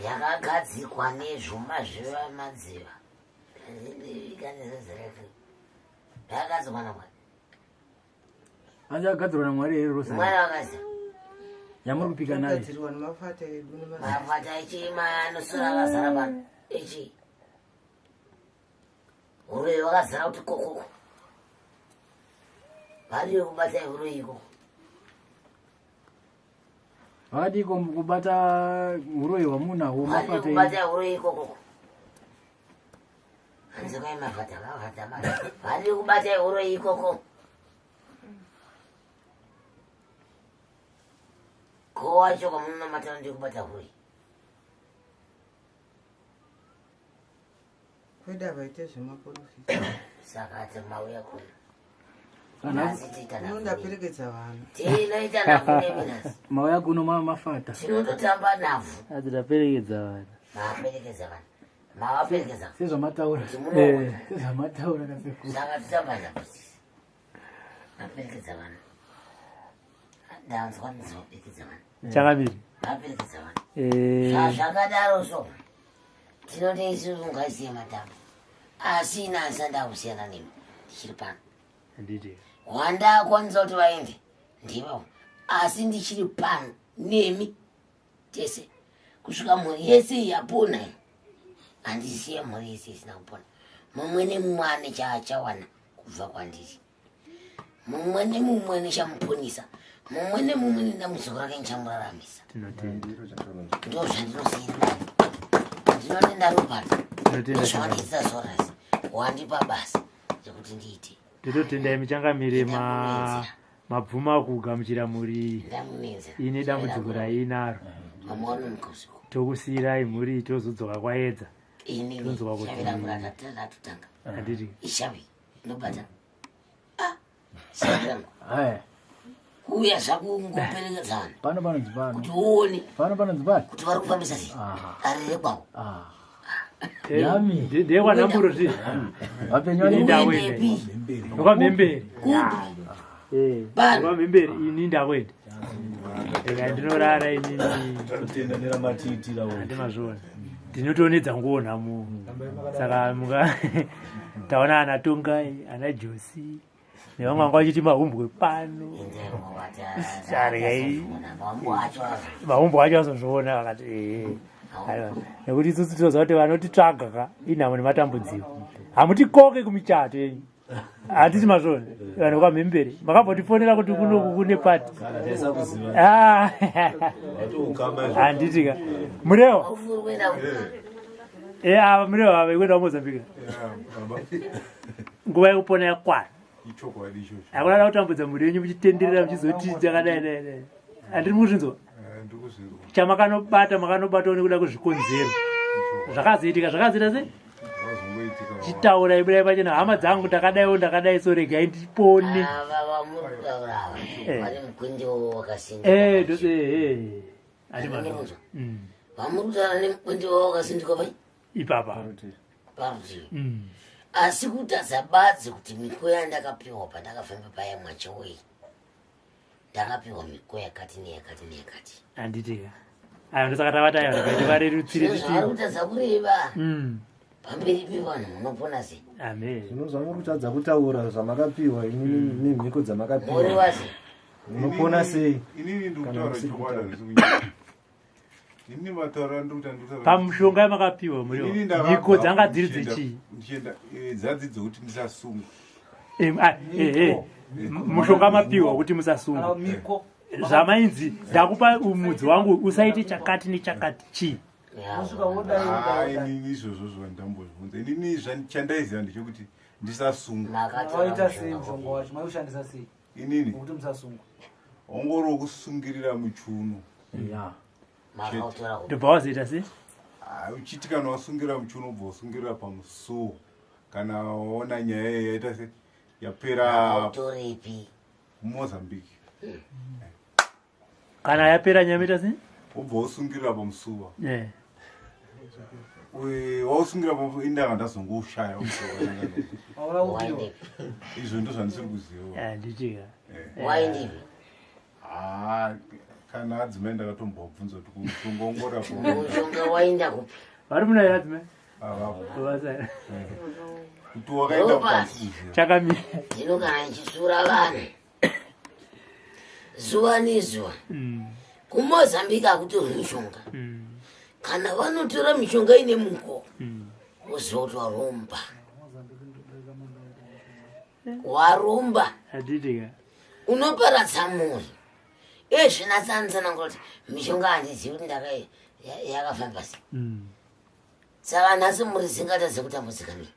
Speaker 4: yakagadzikwa nezvuma zvevamadziva yakagadzikwa naMwari.
Speaker 12: Hanzi yakagadzirwa naMwari here rosary?
Speaker 4: Mwari wakaziva.
Speaker 12: Yamuri kupika nayo.
Speaker 5: Gadzirwa nemafata edu.
Speaker 4: Mafata echi anosora akazara pano echi uroyi wakazara kuti kokoko variyo kubata uroyi ikoko.
Speaker 12: Vakadiko kubata uroyi hwamunahwo
Speaker 4: variyo
Speaker 12: mafata enyu?
Speaker 4: Kubata uroyi ikokoko hanzi kwai mafata mafata mafata variyo kubata uroyi ikoko ko wacho kwamunonamatana ndiyo kubata uroyi.
Speaker 5: Kwedu havaite zvemaprofita.
Speaker 4: Saka ati mauya kuno.
Speaker 12: Kana-
Speaker 5: Unondaperekedza vanhu.
Speaker 4: Tinoita navhu neminasi.
Speaker 12: Mauya kuno mafata.
Speaker 4: Tinototamba navhu.
Speaker 3: Adzi taperekedza vana.
Speaker 4: Maaperekedza vanhu, mavaperekedza.
Speaker 12: Sezvamataura.
Speaker 4: Munoona.
Speaker 12: Sezvamataura nasekuru.
Speaker 4: Saka totamba navhu sisi maperekedza vanhu, ndanzwa ndizoperekedza vanhu.
Speaker 3: Chakamiri.
Speaker 4: Maperekedza vanhu.
Speaker 3: Eh.
Speaker 4: Zvakadaro so tinoti isusu ngaisiye matambo, asi ina asanda kusiyana nemi, ndichiri pano.
Speaker 3: Handiti.
Speaker 4: Wandakwanisa kuti vaende ndivo, asi ndichiri pano nemi tese kusvika mhuri yese yapona. Iyi handisiye mhuri yese isina kupona. Mumwe nemumwe ane chaachawana kubva kwandiri, mumwe nemumwe nechamuponisa, mumwe nemumwe nedambudziko rake nichamuraramisa.
Speaker 3: Tinotenda.
Speaker 4: Ndo zvandinosiyira. Ndinotenda Robert.
Speaker 3: Tinotenda.
Speaker 4: Nezvawandiitira zorasi, wandipa basa rekuti ndiite.
Speaker 3: Tototenda michangamire, mabvuma kugamuchira mhuri
Speaker 4: Ndamunenza.
Speaker 3: ine dambudziko rainaro.
Speaker 4: Mamuona mukusiku.
Speaker 3: Tokusiyirai mhuri, tozodzoka kwaedza.
Speaker 4: Inini
Speaker 3: Tonzwa kuti
Speaker 4: shavi rangu ratotanga.
Speaker 3: Handiti.
Speaker 4: Ishavi ndobata. Ah, shavi rangu
Speaker 12: Aya.
Speaker 4: kuuya zvakungoperekedza vanhu.
Speaker 12: Pano panonzi pano.
Speaker 4: Kuti uone.
Speaker 12: Pano panonzi pano.
Speaker 4: Kuti vari kufambisa sei dare rekwawo.
Speaker 12: Yami.
Speaker 3: Ndekwanhamburo zvi.
Speaker 12: Vapenyu
Speaker 3: Ini
Speaker 12: vane-
Speaker 3: ndakuenda. Ndokwamhemberi. Ndokwamhemberi, ini ndakuenda. Eka ndinorara inini.
Speaker 10: Tinotenda neramatiitira.
Speaker 3: Handimazviona. Ndinotoonedza nguo nhamo. Saka muka taona ana Tongai, ana Josi nevamwe vanga vachiti mahumbwe pano. Sargai. Mahumbwe acho azozviona vakati ee. Aiwa. Nekuti isusu tinoziva kuti vanotitsvaga ka inhamo nematambudziko. Hamutikoke kumichato yenyu. Handiti mazvona vanhu kwamhemberi makambotifonera kuti kunoku kune pati.
Speaker 10: Taisakuziva.
Speaker 3: Ah.
Speaker 10: Watoukama.
Speaker 3: Handiti ka murewa ava murewa ava ikuenda kuMozambique, nguva yekupona yakwana.
Speaker 11: Ichokwadi ichocho.
Speaker 3: Hakuna da kutambudza mhuri yenyu muchitenderera muchizoti takadai dai dai. Handiri mukuzvinzwa?
Speaker 11: Ndikuzvinzwa.
Speaker 3: Chamakanobata makanobatawo nekuda kwezvikonzero zvakazoitika, zvakazoita sei?
Speaker 11: Zvazongoitika.
Speaker 3: Chitaurai, budai pachena, hama dzangu, ndakadaiwo ndakadai, so regai ndipone.
Speaker 4: Ava vamuri kutaura ava vane mukwende wakasinduka.
Speaker 3: Ndose handi mazvo.
Speaker 4: Vamuri kutaura nemukwende wavo wakasinduka pai
Speaker 3: Ipapa.
Speaker 4: Parutivi. Asi kutadza badzi kuti miko yandakapiwa pandakafamba paya mwachowei, ndakapiwa miko yakati neyakati neyakati.
Speaker 3: Handitika ayo, ndosaka tavati ayo regai tivarerutsire.
Speaker 4: Zvino zvavari kutadza kureva pamberi pevanhu, munopona sei?
Speaker 3: Amen.
Speaker 7: Zvino zvamuri kutadza kutaura zvamakapiwa inini nemhiko
Speaker 4: Muri
Speaker 7: dzamakapiwa,
Speaker 4: wasi.
Speaker 7: munopona sei?
Speaker 11: Inini
Speaker 7: Kana
Speaker 11: ndikutaura
Speaker 7: musiri
Speaker 11: chokwadi,
Speaker 7: kutaura.
Speaker 11: handisi kunyanya. Inini mataura ndikuti handikutaura.
Speaker 3: Pamushonga yamakapiwa
Speaker 11: Inini
Speaker 3: muriwo,
Speaker 11: ndakabva
Speaker 3: mhiko dzanga dziri
Speaker 11: ndichienda-
Speaker 3: dzechii?
Speaker 11: Ndichienda dzadzi dzokuti ndisasungwa.
Speaker 3: Mushonga mapiwa kuti musasungwa, zvamainzi ndakupa mudzi wangu usaite chakati nechakati chii?
Speaker 11: Ah, inini izvozvo zvandambozvibvunza inini chandaiziva ndechekuti ndisasungwa.
Speaker 1: Waita sei mushonga wacho? Maiushandisa sei?
Speaker 11: Inini
Speaker 1: Kuti musasungwa.
Speaker 11: ongori wokusungirira muchuno.
Speaker 4: Makautora kupi?
Speaker 3: Ndobva wazoita sei?
Speaker 11: Ah, uchiti kana wasungira muchuno, ubva wasungirira pamusuwo, kana waona nyaya iyi yaita se yapera.
Speaker 4: Makautorepi?
Speaker 11: Mozambique.
Speaker 3: Kana yapera nyaya moita sei?
Speaker 11: Ubva wasungirira pamusuwa. Wausungira indanga ndazongoushaya izvo ndo zvandisiri kuziva.
Speaker 3: Handitika.
Speaker 4: Waendepi?
Speaker 11: Ah, kana adzimai ndakatombobvunza kuti kutongongora
Speaker 4: Mushonga waenda kupi?
Speaker 3: Vari muna here adzimai?
Speaker 11: Avapo.
Speaker 3: Vasa.
Speaker 11: Kuti wakaenda kuzi.
Speaker 3: Chakamira.
Speaker 4: Ndino kana ndichisura vanhu zuva nezuva kuMozambique hakutorwi mishonga. Kana vanotora mishonga ine muko, woziva kuti waromba, waromba.
Speaker 3: Handitika.
Speaker 4: Unoparadza mhuri. Ezvinatsanitsanangura kuti mishonga handizivi kuti ndaka yakafamba sei. Saka nhasi mhuri dzingatadze kutambudzika nei?